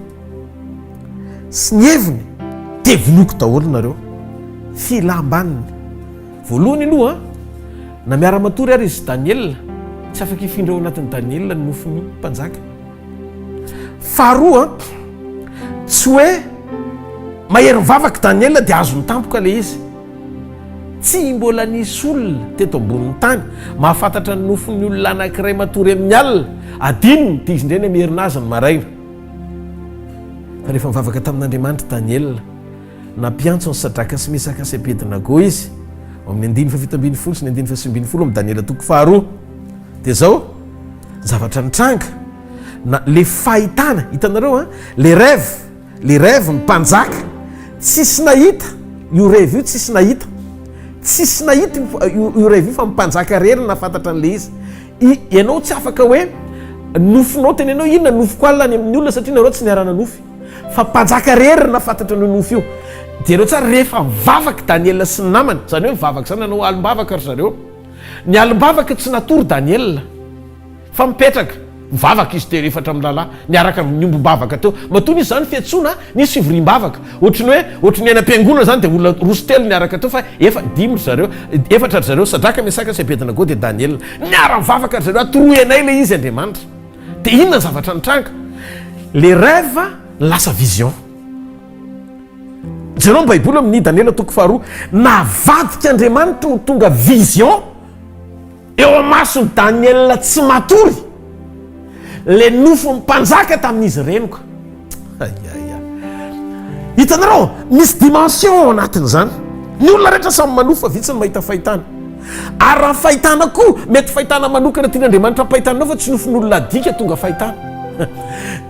E: Sy ny heviny dia vonoiko daholo nareo. Filam-baniny. Voalohany aloha, na miara-matory ary izy sy Daniela, tsy afaka hifindra ao anatin'i Daniela ny nofon'ny mpanjaka. Faharoa, tsy hoe mahery mivavaka i Daniela dia azony tampoka ilay izy. Tsy mbola nisy olona teto ambonin'ny tany mahafantatra ny nofon'ny olona anankiray matory amin'ny alina, adinony dia izy indray no hamerina azy ny maraina. Fa rehefa nivavaka tamin'Andriamanitra i Daniela, Nampiantso an'i Sadraka sy Mesaka sy Abednego izy, ao amin'ny andininy faha-17 sy ny andininy faha-19 amin'ny Daniela toko faharoa. Dia izao, ny zavatra nitranga, na le fahitana, hitanareo an, le rêve, le rêve ny mpanjaka, tsisy nahita io rêve io, tsisy nahita, tsisy nahita io, io rêve io fa ny mpanjaka irery no nahafantatra an'ilay izy. I, ianao tsy afaka hoe nofinao tenenao inona nofiko alina any amin'ny olona satria nareo tsy niara-nanofy. Fa mpanjaka rery no nahafantatra an'io nofy io. Jereo tsara, rehefa nivavaka i Daniela sy ny namany, izany hoe mivavaka izany nanao alim-bavaka ry zareo. Ny alim-bavaka tsy natory Daniela. Fa mipetraka, mivavaka izy telo efatra mirahalahy, niaraka niombom-bavaka teo. Matoa nisy izany fiantsoana, nisy fivoriam-bavaka. Ohatry ny hoe, ohatry ny any am-piangonana izany dia olona roa sy telo niaraka teo fa efa, dimy ry zareo, efatra ry zareo, Sadraka, Mesaka sy Abednego dia Daniela. Niara-nivavaka ry zareo, atoroy anay ilay izy Andriamanitra. Dia inona ny zavatra nitranga? Le rêve lasa vision. Jereo ny Baiboly amin'ny Daniela toko faharoa, navadik'Andriamanitra ho tonga vision. Eo amason'i Daniela tsy matory le nofon'ny mpanjaka tamin'izy renoka. Ayaya. Hitanareo, misy dimension ao anatin'izany. Ny olona rehetra samy manofy fa vitsy ny mahita fahitana. Ary raha fahitana koa, mety fahitana manokana tian'Andriamanitra hampahitanao fa tsy nofin'olona adika tonga fahitana.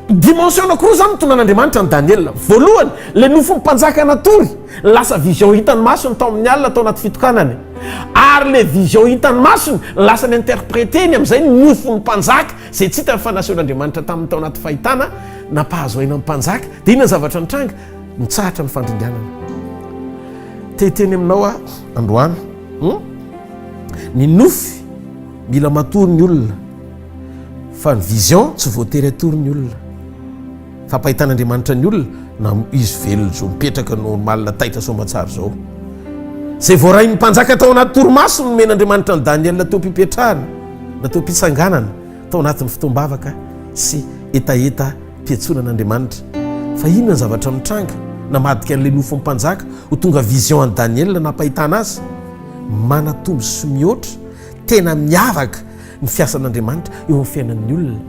E: Dimension anankiroa izany nitonan'Andriamanitra an'i Daniela. Voalohany, le nofin'ny mpanjaka natory. Lasa vision hitan'ny masony tao amin'ny alina tao anaty fitokanany. Ary le vision hitan'ny masony, lasa ni-interpreter-ny amin'izay ny nofon'ny mpanjaka, izay tsy hitany fa nasehon'Andriamanitra taminy tao anaty fahitana, nampahazo aina ny mpanjaka. Dia inona ny zavatra nitranga? Nitsahatra ny fandringanana. Te hiteny aminao aho androany, hum? Ny nofy mila matory ny olona, fa ny vision tsy voatery hatory ny olona. Fampahitan'Andriamanitra ny olona na izy velona izao mipetraka normal taitra soamatsara izao. Izay voarain'ny mpanjaka tao anaty torimaso no nomen'Andriamanitra an'i Daniela teo am-pipetrahana na teo am-pitsanganana tao anatin'ny fotoam-bavaka sy hetaheta mpiantsoana an'Andriamanitra. Fa inona ny zavatra mitranga namadika an'ilay nofon'ny mpanjaka ho tonga vision an'i Daniela nampahitana azy? Manatombo sy mihoatra, tena miavaka ny fiasan'Andriamanitra eo amin'ny fiainan'ny olona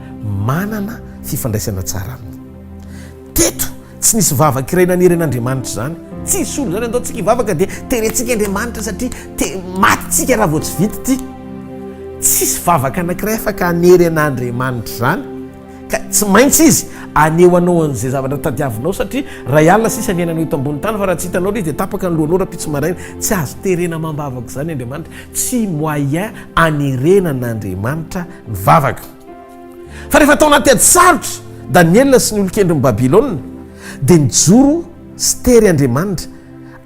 E: manana fifandraisana tsara aminy. Teto, tsy nisy vavaka iray nanery an'Andriamanitra izany. Tsisy olona izany, andao tsika hivavaka dia terentsika Andriamanitra satria te maty tsika raha vao tsy vita ity. Tsisy vavaka anankiray afaka hanery an'Andriamanitra izany. Ka tsy maintsy izy haneho anao an'izay zavatra tadiavinao satria ray alina sisa ny iainanao eto ambony tany fa raha tsy hitanao ilay izy dia tapaka ny lohanao rahampitso maraina. Tsy azo terena amam-bavaka izany Andriamanitra. Tsy moyen hanerena an'Andriamanitra ny vavaka. Fa rehefa tao anaty ady sarotra Daniela sy ny olon-kendrin'i Babylona dia nijoro sy tery Andriamanitra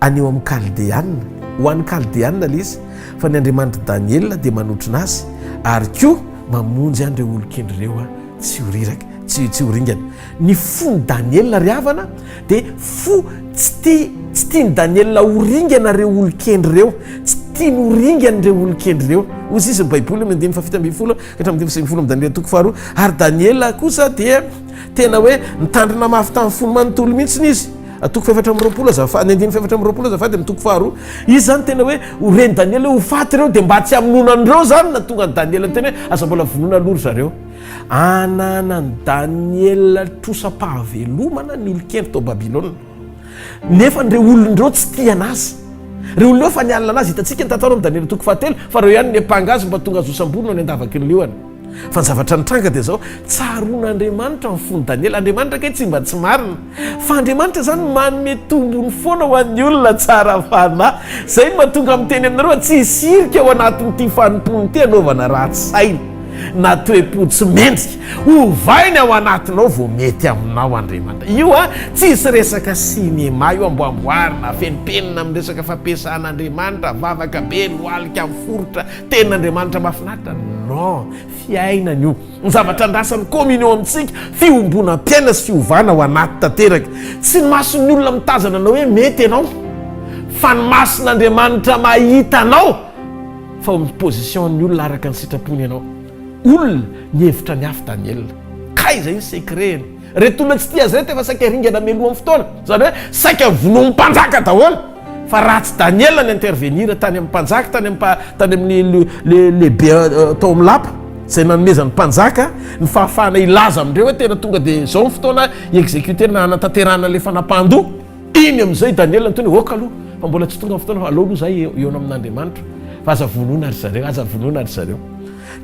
E: any eo amin'ny Kaldeana. Ho an'ny Kaldeana ilay izy, fa ny Andriamanitr'i Daniela dia manotrona azy ary koa mamonjy an'ireo olon-kendry ireo tsy ho riraka, tsy tsy ho ringana. Ny fon'i Daniela ry havana dia fo tsy tia, tsy tian'i Daniela ho ringana ireo olon-kendry ireo, tsy tiany ho ringana ireo olon-kendry ireo. Hoy izy ny Baiboly amin'ny andininy fahafito ambinifolo ka hatramin'ny andininy fahasivy ambinifolo amin'ny Daniela toko faharoa. Ary Daniela kosa dia tena hoe nitandrina mafy tamin'ny fony manontolo mihitsy izy. Toko fahefatra amby 20 azafady, ny andininy fahefatra amby 20 azafady amin'ny toko faharoa. Izy izany tena hoe ho ren'i Daniela hoe ho faty ireo dia mba tsy hamonoana an'ireo izany no nahatonga an'i Daniela niteny hoe aza mbola vonoina aloha ry zareo. Ananan'i Daniela trosam-pahavelomana ny olon-kendry tao Babylona. Nefa ireo olona ireo tsy tia an'azy. Ireo olona ireo efa nialona an'azy. Hitantsika ny tantara ao amin'ny Daniela toko fahatelo fa ireo ihany no niampanga azy mba tonga azo hosamborina any an-davaky ny liona. Fa ny zavatra nitranga dia izao, tsaroan'Andriamanitra ny fon'i Daniela. Andriamanitra kay tsy mba tsy marina. Fa Andriamanitra izany manome tombony foana ho an'ny olona tsara fanahy. Izay no mahatonga miteny aminareo fa tsy hisy hirika ao anatin'ity fanompoana ity hanaovana ratsy saina na toe-po tsy mendrika. Ovainy ao anatinao vao mety aminao Andriamanitra. Io an, tsisy resaka sinema io amboamboarina, afenimpenina amin'ny resaka fampiasan'Andriamanitra, vavaka be, lohalika miforitra, Tenin'Andriamanitra mahafinaritra? Non, fiainana io. Ny zavatra andrasan'ny communion amintsika, fiombonam-piaina sy fiovana ao anaty tanteraka. Tsy ny mason'ny olona mitazana anao hoe mety ianao, fa ny mason'Andriamanitra mahita anao fa ao amin'ny position-n'ny olona araka ny sitrapony ianao. Olona nihevitra ny hafa Daniela. Kay izay ny secret-ny. Ireto olona tsy tia azy ireto efa saika ringana mialohan'ny fotoana. Izany hoe saika vonoin'ny mpanjaka daholo. Fa raha tsy Daniela ni-intervenir tany amin'ny mpanjaka, tany amin'ny tany amin'ny le lehibe tao amin'ny lapa, izay nanomezan'ny mpanjaka ny fahafahana hilaza amindreo hoe tena tonga dia izao ny fotoana hi-executer na hanatanterahana ilay fanapahan-doha, iny amin'izay i Daniela niteny hoe ok aloha fa mbola tsy tonga ny fotoana fa aleo aloha izahay hihaona amin'Andriamanitra fa aza vonoina ry zareo, aza vonoina ry zareo.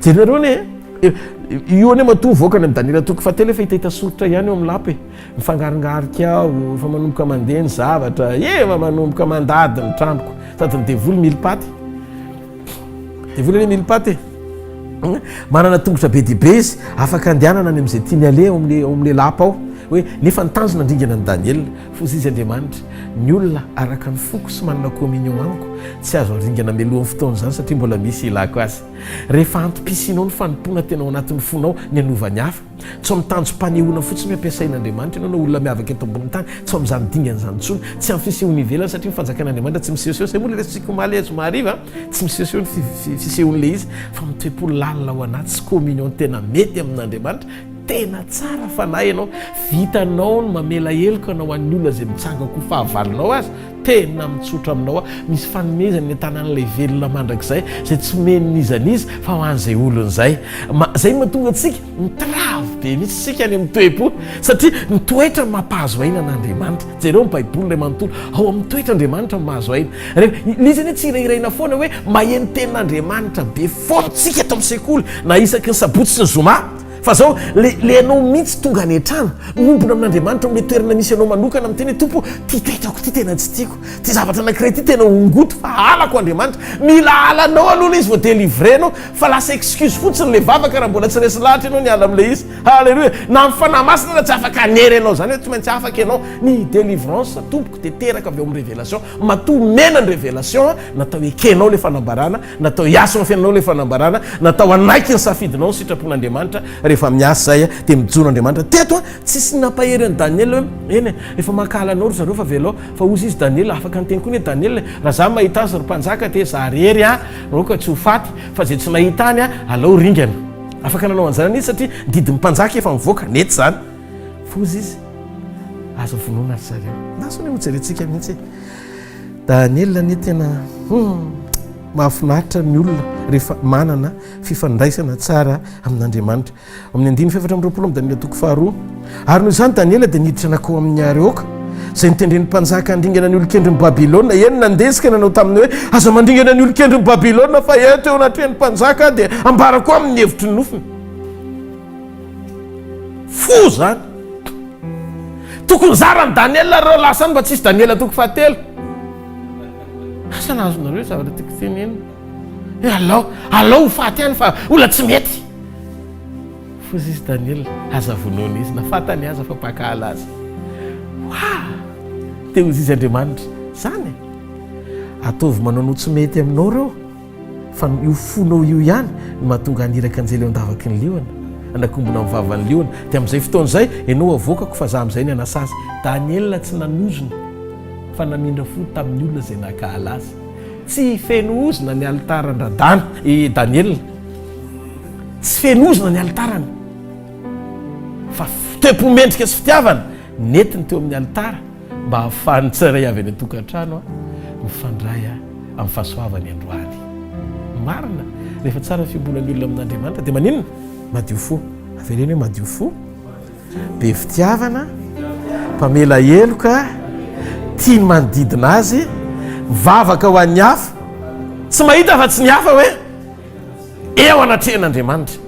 E: Jerenareo anie e, io anie matoa mivoaka any amin'ny Daniela toko fahatelo efa hitahita soritra ihany eo amin'ny lapa e. Mifangarongarika ao, efa manomboka mandeha ny zavatra, efa manomboka mandady ny tranoko. Sady ny devoly mily paty. Devoly anie mily paty e. Manana tongotra be dia be izy, afaka andehanana any amin'izay tiany aleha ao amin'ilay ao amin'ilay lapa ao. Hoe nefa ny tanjona handringana an'i Daniela. Foza izy Andriamanitra, ny olona araka ny foko sy manana communion amiko tsy azo aringana mialohan'ny fotoana izany satria mbola misy ilako azy. Rehefa antom-pisianao ny fanompoana tena ao anatin'ny fonao ny hanova ny hafa. Tsy ao amin'ny tanjom-panehoana fotsiny hoe ampiasain'Andriamanitra ianao na olona miavaka eto ambonin'ny tany, tsy ao amin'izany dingana izany intsony, tsy amin'ny fisehoana ivelany satria ny fanjakan'Andriamanitra tsy misehoseho, izay moa ilay resatsika omaly zoma hariva, tsy misehoseho ny fisehoan'ilay izy fa mitoe-po lalina ao anaty sy communion tena mety amin'Andriamanitra, tena tsara fanahy ianao, vitanao ny mamela heloka na ho an'ny olona izay mitsangan-ko fahavalonao aza, Tena mitsotra aminao aho, misy fanomezana eny an-tanan'ilay velona mandrakizay, izay tsy omeny n'iza n'iza fa ho an'izay olona izay. Ma, izay no mahatonga antsika mitravy be mihitsy isika any amin'ny toe-po, satria ny toetra no mampahazo aina an'Andriamanitra. Jereo ny Baiboly iray manontolo, ao amin'ny toetra Andriamanitra no mahazo aina. Rehefa, ilay izy anie tsy hirahiraina foana hoe maheno tenin'Andriamanitra be foana isika eto amin'ny sekoly, na isaky ny sabotsy sy ny zoma. Fa zao, le le ianao mihitsy tonga any an-trano, miombona amin'Andriamanitra ao amin'ilay toerana misy anao manokana, miteny hoe, Tompo ô, ty toetrako ty tena tsy tiako, ty zavatra anankiray ty tena hongoto fa halako Andriamanitra. Mila halanao aloha ilay izy vao délivrer anao, fa lasa excuse fotsiny ilay vavaka raha mbola tsy resy lahatra ianao ny hiala amin'ilay izy. Haleloia! Na ny Fanahy Masina aza tsy afaka hanery anao izany hoe tsy maintsy afaka ianao. Ny délivrance tompoko dia teraka avy ao amin'ny révélation. Matoa omena ny révélation, natao hekenao ilay fanambarana, Natao hiasa ao amin'ny fiainanao ilay fanambarana, natao hanaiky ny safidinao ny sitrapon'Andriamanitra. Rehefa miasa izay dia mijoro Andriamanitra. Teto tsisy nampahery an'i Daniela hoe, eny e, efa mankahala anao ry zareo fa avelao. Fa hozy izy Daniela, afaka niteny koa anie Daniela e, raha za mahita azy ry mpanjaka dia za rery an, aoka tsy ho faty, fa izay tsy mahita any alao ringana. Afaka nanao an'izany anie izy satria ny didin'ny mpanjaka efa mivoaka, nety izany. Fa hozy izy, aza vonoina ry zareo. Lasa anie hojerentsika mihitsy e. Daniel anie tena hum mahafinaritra ny olona rehefa manana fifandraisana tsara amin'Andriamanitra. Amin'ny andininy fahefatra amby 20 amin'ny Daniela toko faharoa. Ary noho izany Daniela dia niditra nankao amin'ny Arioka, izay notendren'ny mpanjaka handringana ny olon-kendrin'i Babylona. Eny, nandesika nanao taminy hoe, Aza mandringana ny olon-kendrin'i Babylona, fa eto eo anatrehan'ny mpanjaka aho dia ambarako aminy ny hevitry ny nofiny. Fo izany. Tokony zaran'i Daniela ireo lasa any mba tsisy Daniela toko fahatelo. Asa nahazonareo ny zavatra tiako tenenina. Hoe alao, alao ho faty any fa olona tsy mety. Foza izy Daniela, aza vonoina izy na fantany aza fa mpankahala azy. Wa! Te ho izy Andriamanitra. Zany e. Ataovy manao no tsy mety aminao ireo. Fa io fonao io ihany no mahatonga haniraka anjely eo an-davaky ny liona, hanakombona ny vavan'ny liona. Dia amin'izay fotoana izay, ianao havoakako fa za amin'izay ny hanasa azy. Daniela tsy nanozona fa namindra fo tamin'ny olona izay nankahala azy. Tsy feno ozona ny alitaran-dRadana, i Daniela. Tsy feno ozona ny alitarany. Fa toe-po mendrika sy fitiavana nentiny teo amin'ny alitara. Mba hahafahan'ny tsirairay avy any an-tokantrano mifandray amin'ny fahasoavany androany. Marina, rehefa tsara ny fiombonan'ny olona amin'Andriamanitra dia maninona? Madio fo. Avereno hoe madio fo, be fitiavana, mpamela heloka, tia ny manodidina azy, mivavaka ho an'ny hafa, tsy mahita afa-tsy ny hafa hoe eo anatrehan'Andriamanitra.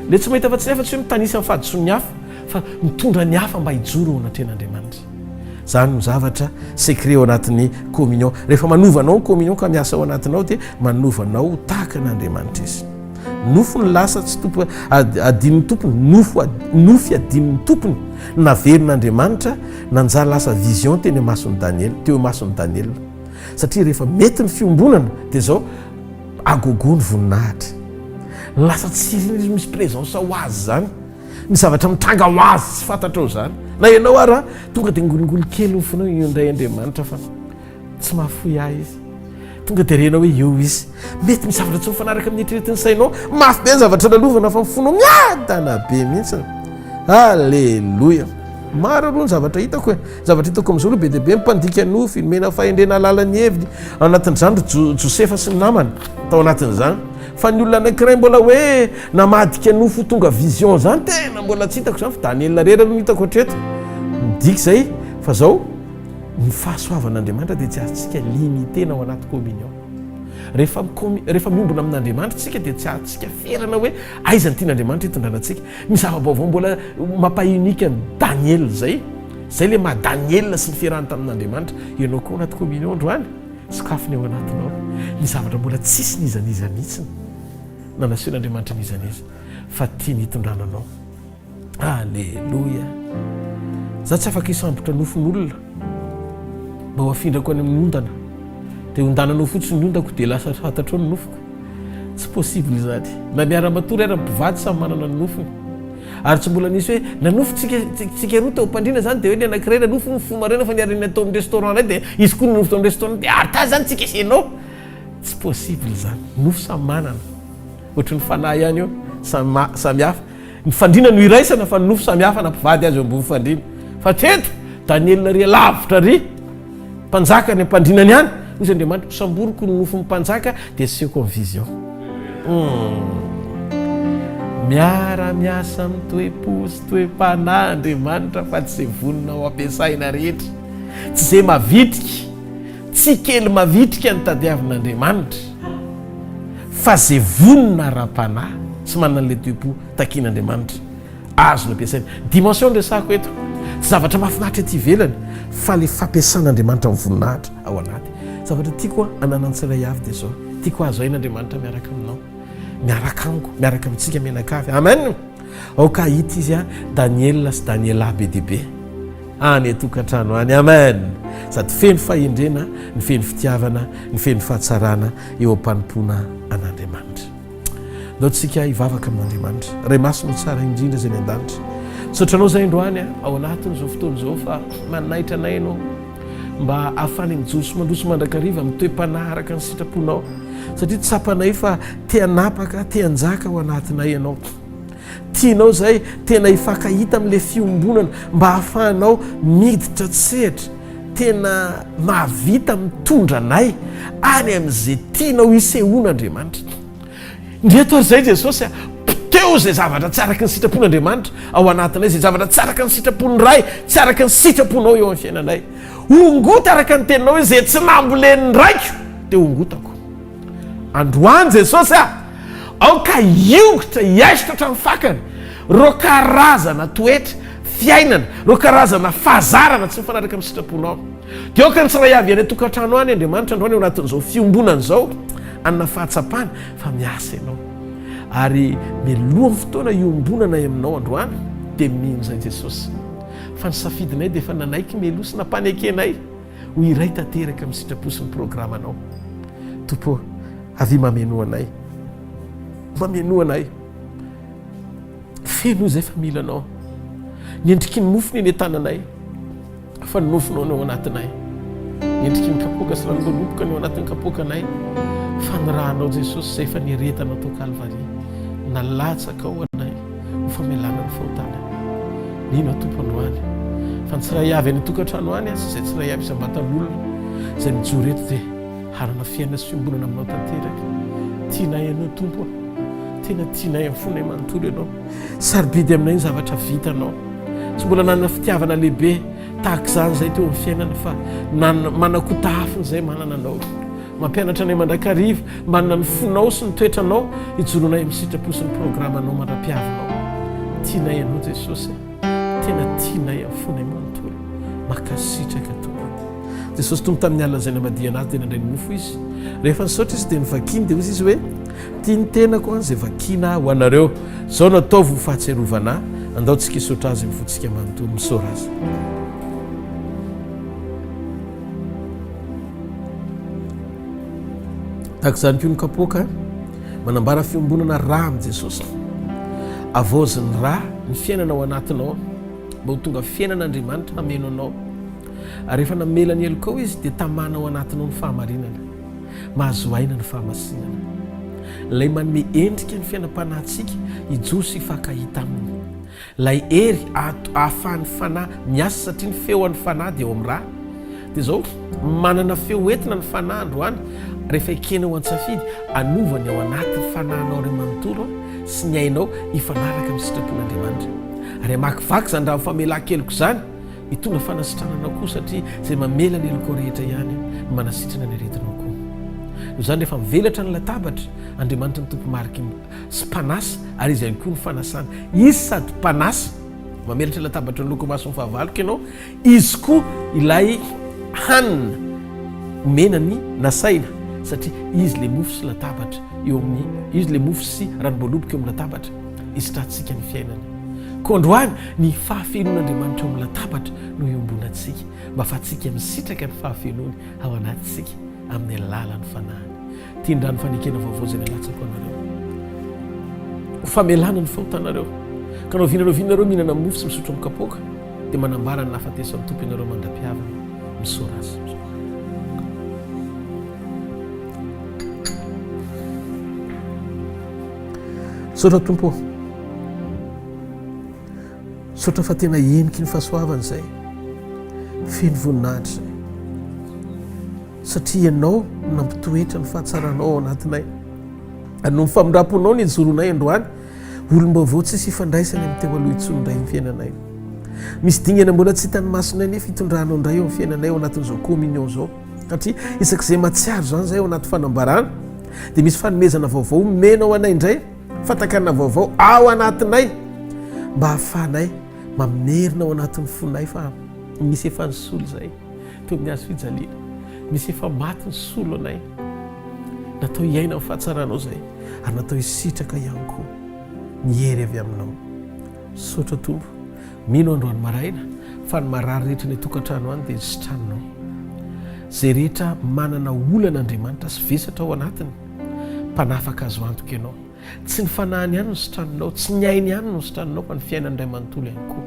E: Ilay tsy mahita afa-tsy ny hafa tsy hoe mitanisa ny fahadisoan'ny hafa fa mitondra ny hafa mba hijoro eo anatrehan'Andriamanitra. Zany no zavatra secret ao anatin'ny communion. Rehefa manova anao ny communion ka miasa ao anatinao dia manova anao ho tahaka an'Andriamanitra izy. Nofo ny lasa tsy tompo adinon'ny tompony, nofo nofy adinon'ny tompony naverin'Andriamanitra nanjary lasa vision teny imason'i Daniela, teo imason'i Daniela. Satria rehefa mety ny fiombonana dia zao agogo ny voninahitra. Lasa tsy misy présence ho azy zany. Ny zavatra mitranga ho azy tsy fantatrao izany. Na ianao ara tonga dia ngolingoly kely ny fonao io indray Andriamanitra fa tsy mahafoy ahy izy. Tonga dia renao hoe eo izy. Mety misy zavatra tsy mifanaraka amin'ny eritreretin'ny sainao. Mafy be ny zavatra lalovana fa ny fonao miadana be mihitsy. Aleloia. Maro aloha ny zavatra hitako e. Zavatra hitako amin'izao aloha be dia be ny mpandika nofy, nomena fahendrena hahalala ny heviny. Ao anatin'izany ry Josefa sy ny namany tao anatin'izany. Fa ny olona anankiray mbola hoe namadika nofy ho tonga vision zany tena mbola tsy hitako zany fa Daniel rery aloha no hitako hatreto. Midika izay fa zao ny fahasoavan'Andriamanitra dia tsy azontsika limiter-na ao anaty communion. Rehefa rehefa miombona amin'Andriamanitra isika dia tsy azontsika ferana hoe aiza ny tian'Andriamanitra hitondrana antsika. Ny zava-baovao mbola mampa-unique an'i Daniel zay, zay le maha Daniel sy ny fiarahany tamin'Andriamanitra. Ianao koa ao anaty communion androany. Sokafy ny ao anatinao ny zavatra mbola tsisy n'iza n'iza mihitsy. Na nasehon'Andriamanitra n'iza n'iza fa tiany hitondrana anao. Aleloia! Za tsy afaka hisambotra nofon'olona mba ho afindrako any amin'ny ondana. Dia ondananao fotsiny ny ondako dia lasa fantatrao ny nofoko. Tsy possible izany. Na miara-matory ara ny mpivady samy manana ny nofony. Ary tsy mbola nisy hoe nanofy tsika tsika roa teo am-pandriana izany dia hoe ny anankiray nanofy nifoha maraina fa niara-nihinana tao amin'ny restaurant iray dia izy koa nanofy tao amin'ny restaurant dia ary taiza izany tsika sy ianao? Tsy possible izany. Nofy samy manana. Ohatry ny fanahy ihany io, samy samy hafa. Ny fandriana no iraisana fa ny nofy samy hafa na mpivady aza eo ambony fandriana. Fa teto, Daniela ary lavitra ary, mpanjaka any am-pandrinany any, hoy Andriamanitra, hosamboriko ny nofin'ny mpanjaka dia asehoko amin'ny vision. Hum. Miara-miasa amin'ny toe-po sy toe-panahy Andriamanitra fa tsy izay vonona ho ampiasaina rehetra. Tsy izay mavitrika. Tsy kely mavitrika ny tadiavin'Andriamanitra fa ze vonona ara-panahy sy manana an'ilay toe-po takian'Andriamanitra azony ampiasaina. Dimension no resahako eto. Tsy zavatra mahafinaritra ety ivelany fa le fampiasan'Andriamanitra ny voninahitra ao anaty. Zavatra tiako ananan'ny tsirairay avy dia izao, tiako hahazo aina Andriamanitra miaraka aminao, miaraka amiko, miaraka amintsika mianakavy. Amen! Aoka hahita izy Daniela sy Daniela be dia be. Any an-tokantrano any. Amen! Sady feno fahendrena, ny feno fitiavana, ny feno fahatsarana eo am-panompoana an'Andriamanitra. Ndao tsika hivavaka amin'Andriamanitra. Ray Masina tsara indrindra izay any an-danitra. Misaotra anao izay androany ao anatin'izao fotoana izao fa manaitra anay ianao mba ahafahana mijoro sy mandroso mandrakariva amin'ny toe-panahy araka ny sitraponao satria tsapanay fa te hanapaka, te hanjaka ao anatinay ianao. Tianao izay tena hifankahita amin'ilay fiombonana mba hahafahanao miditra an-tsehatra tena mahavita mitondra anay any amin'izay tianao hisehoana Andriamanitra. Indreto ary izay Jesosy a, poteo izay zavatra tsy araka ny sitrapon'Andriamanitra ao anatinay, izay zavatra tsy araka ny sitrapon'ny Ray, tsy araka ny sitraponao eo amin'ny fiainanay. Hongoty araka ny teninao hoe izay tsy nambolen'ny Raiko dia hongotako. Androany Jesosy a! Aoka hiongotra, hiaisotra hatramin'ny fakany ireo karazana toetra, fiainana, ireo karazana fahazarana tsy mifanaraka amin'ny sitraponao. Dia aoka ny tsiray avy any an-tokantrano any Andriamanitra androany ao anatin'izao fiombonana izao hanana fahatsapana fa miasa Ianao. Ary mialoha ny fotoana hiombonanay aminao androany dia mino izay Jesosy fa ny safidinay dia efa nanaiky mialoha sy nampanekenay Ho iray tanteraka amin'ny sitrapo sy ny programanao. Tompo ô, avia mamenoa anay. Mamenoa anay. Feno izay fa mila anao. Ny endriky ny mofo ny eny an-tananay, fa ny nofonao no ao anatinay. Ny endriky ny kapoaka sy ranom-boaloboka ny ao anatin'ny kapoakanay, fa ny rànao Jesosy izay efa niretanao tao Kalvary, nalatsaka ao anay. ho famelana ny fahotana. Mino aho Tompo androany fa ny tsiray avy any an-tokantrano any sy izay tsiray avy isam-batan'olona izay mijoro eto dia hanana fiainana sy fiombonana aminao tanteraka. Tianay ianao Tompo a! Tena tianay amin'ny fonay manontolo ianao. Sarobidy aminay ny zavatra vitanao. Tsy mbola nanana fitiavana lehibe tahaka izany izay teo amin'ny fiainana fa manan-kotahafina izay manana anao. Mampianatra anay mandrakariva, manana ny fonao sy ny toetranao hijoroanay amin'ny sitrapo sy ny programanao mandra-piavinao. Tianay Ianao Jesosy e! Tena tianay amin'ny fonay manontolo. Mankasitraka Tompo. Jesosy Tompo tamin'ny alina izay namadihana Azy dia nandray ny mofo Izy. Rehefa nisaotra Izy dia novakiny dia hoy Izy hoe, Ity ny tenako an, izay vakiana ho anareo. Izao no ataovy ho fahatsiarovana Ahy. Andao tsika hisaotra Azy amin'ny fontsika manontolo. Misaora Azy. Tahaka izany koa ny kapoaka manambara fiombonana ra amin'i Jesosy. Avaozin'ny ra ny fiainana ao anatinao mba ho tonga fiainan'Andriamanitra hameno anao. Ary rehefa namela ny helokao Izy dia tamana ao anatinao ny fahamarinana. Mahazo aina ny fahamasinana. Ilay manome endrika ny fiainam-panahintsika hijoro sy hifankahita Aminy. Ilay hery ahafahan'ny fanahy miasa satria ny feo an'ny fanahy dia ao amin'ny ra. Dia izao, manana feo entina ny fanahy androany rehefa ekena ho an-tsafidy, hanova ny ao anaty fanahinao iray manontolo sy ny ainao hifanaraka amin'ny sitrapon'Andriamanitra. Ary hamakivaky izany rano famelan-keloka izany, hitondra fanasitranana koa satria izay mamela ny helokao rehetra ihany no manasitrana ny aretinao koa. Noho izany rehefa mivelatra ny latabatra, Andriamanitra no tompo-mariky ny. sy mpanasa ary izy ihany koa ny fanasana. Izy sady mpanasa, mamelatra latabatra ny loko mason'ny fahavaloko ianao, izy koa ilay hanina omena ny nasaina. Satria Izy ilay mofo sy latabatra eo amin'ny, Izy ilay mofo sy ranom-boaloboka eo amin'ny latabatra hisitrahantsika ny fiainana. Koa androany, ny fahafenoan'Andriamanitra eo amin'ny latabatra no iombonantsika, mba ahafahantsika misitraka ny fahafenoany ao anatintsika amin'ny alalan'ny Fanahiny. Ity ny rano fanekena vaovao izay nalatsako anareo. Ho famelana ny fahotanareo. Ka na oviana na oviana nareo mihinana mofo sy misotro amin'ny kapoaka, dia manambara ny nahafatesan'ny Tompo ianareo mandra-pihaviny. Misaora Azy. Misaotra Tompo ô. Misaotra fa tena heniky ny fahasoavana izay. Feno voninahitra izay. Satria Ianao no nampitoetra ny fahatsaranao ao anatinay. Ary noho ny famindram-ponao no ijoroanay androany, olom-baovao tsisy ifandraisany amin'ny teo aloha intsony indray ny fiainanay. Misy dingana mbola tsy hitan'ny masonay nefa itondranao indray eo amin'ny fiainanay ao anatin'izao communion izao. Satria isak'izay mahatsiaro izany izahay ao anaty fanambarana, dia misy fanomezana vaovao omenao anay indray, fatakana vaovao ao anatinay, mba hahafahanay mamerina ao anatin'ny fonay fa misy efa nisolo izay. Teo amin'ny hazo fijaliana. Misy efa maty nisolo anay. Natao hiaina ny fahatsaranao izay ary natao hisitraka ihany koa ny hery avy aminao. Misaotra Tompo. Mino androany maraina fa ny marary rehetra any an-tokantrano any dia nositraninao. Izay rehetra manana olana Andriamanitra sy vesatra ao anatiny, mpanafaka azo antoka ianao. Tsy ny fanahiny ihany no sitraninao, tsy ny ainy ihany no sitraninao fa ny fiainany iray manontolo ihany koa.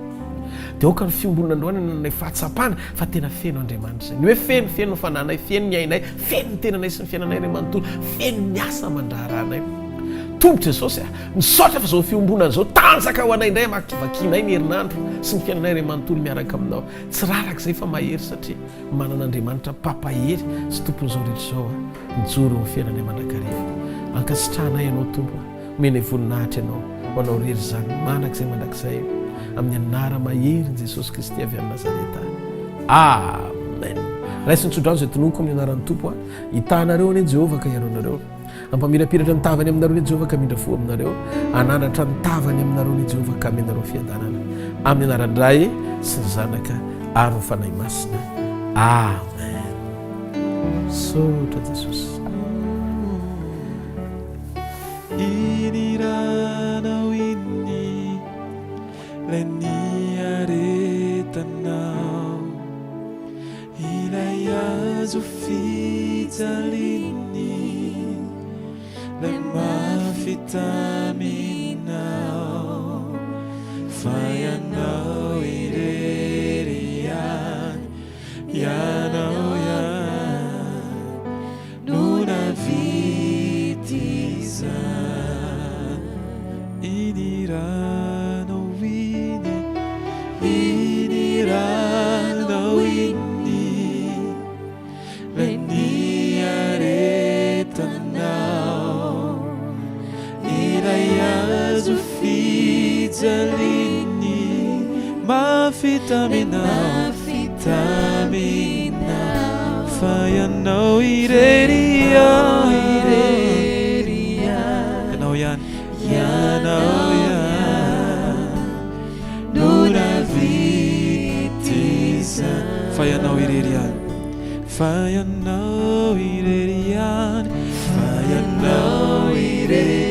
E: Dia aoka ny fiombonana androany hanananay fahatsapana fa tena feno Andriamanitra izay. Ny hoe feno, feno ny fanahinay, feno ny ainay, feno ny tenanay sy ny fiainanay iray manontolo, feno ny asa aman-draharahanay. Tompo Jesosy a, misaotra fa izao fiombonana izao tanjaka ho anay indray hamakivakianay ny herinandro sy ny fiainanay iray manontolo miaraka aminao. Tsy raraka izay fa mahery satria manana Andriamanitra Mpampahery sy Tompon'izao rehetra izao aho. Mijoro eo amin'ny fiainanay mandrakariva. Ankasitrahanay Ianao Tompo a. Omenay voninahitra Ianao. Ho Anao irery izany mandrakizay mandrakizay. Amin'ny anara-maherin'i Jesosy Kristy avy any Nazareta. Amen. Raiso ny tsodrano izay tononiko amin'ny anaran'ny Tompo a. Hitaha anareo anie Jehovah ka hiaro anareo. Hampamirapiratra ny tavany aminareo anie Jehovah ka hamindra fo aminareo. Hanandratra ny tavany aminareo anie Jehovah ka hameno anareo fiadanana. Amin'ny anaran'ny Ray sy ny Zanaka ary ny Fanahy Masina. Amen. Misaotra Jesosy.
A: Iny ranao iny lay niaretanao Ilay hazo fijaliany lay mafy taminao Fa ianao irery ihany Ianao ihany no nahavita izany. Iny ranao iny, iny ranao iny, ilay niaretanao, ilay hazo fijaliany mafy taminao. Taminao fa ianao irery ihany, ianao ihany, ianao ihany no nahavita izany. Fa ianao irery ihany, fa ianao irery ihany, fa ianao irery.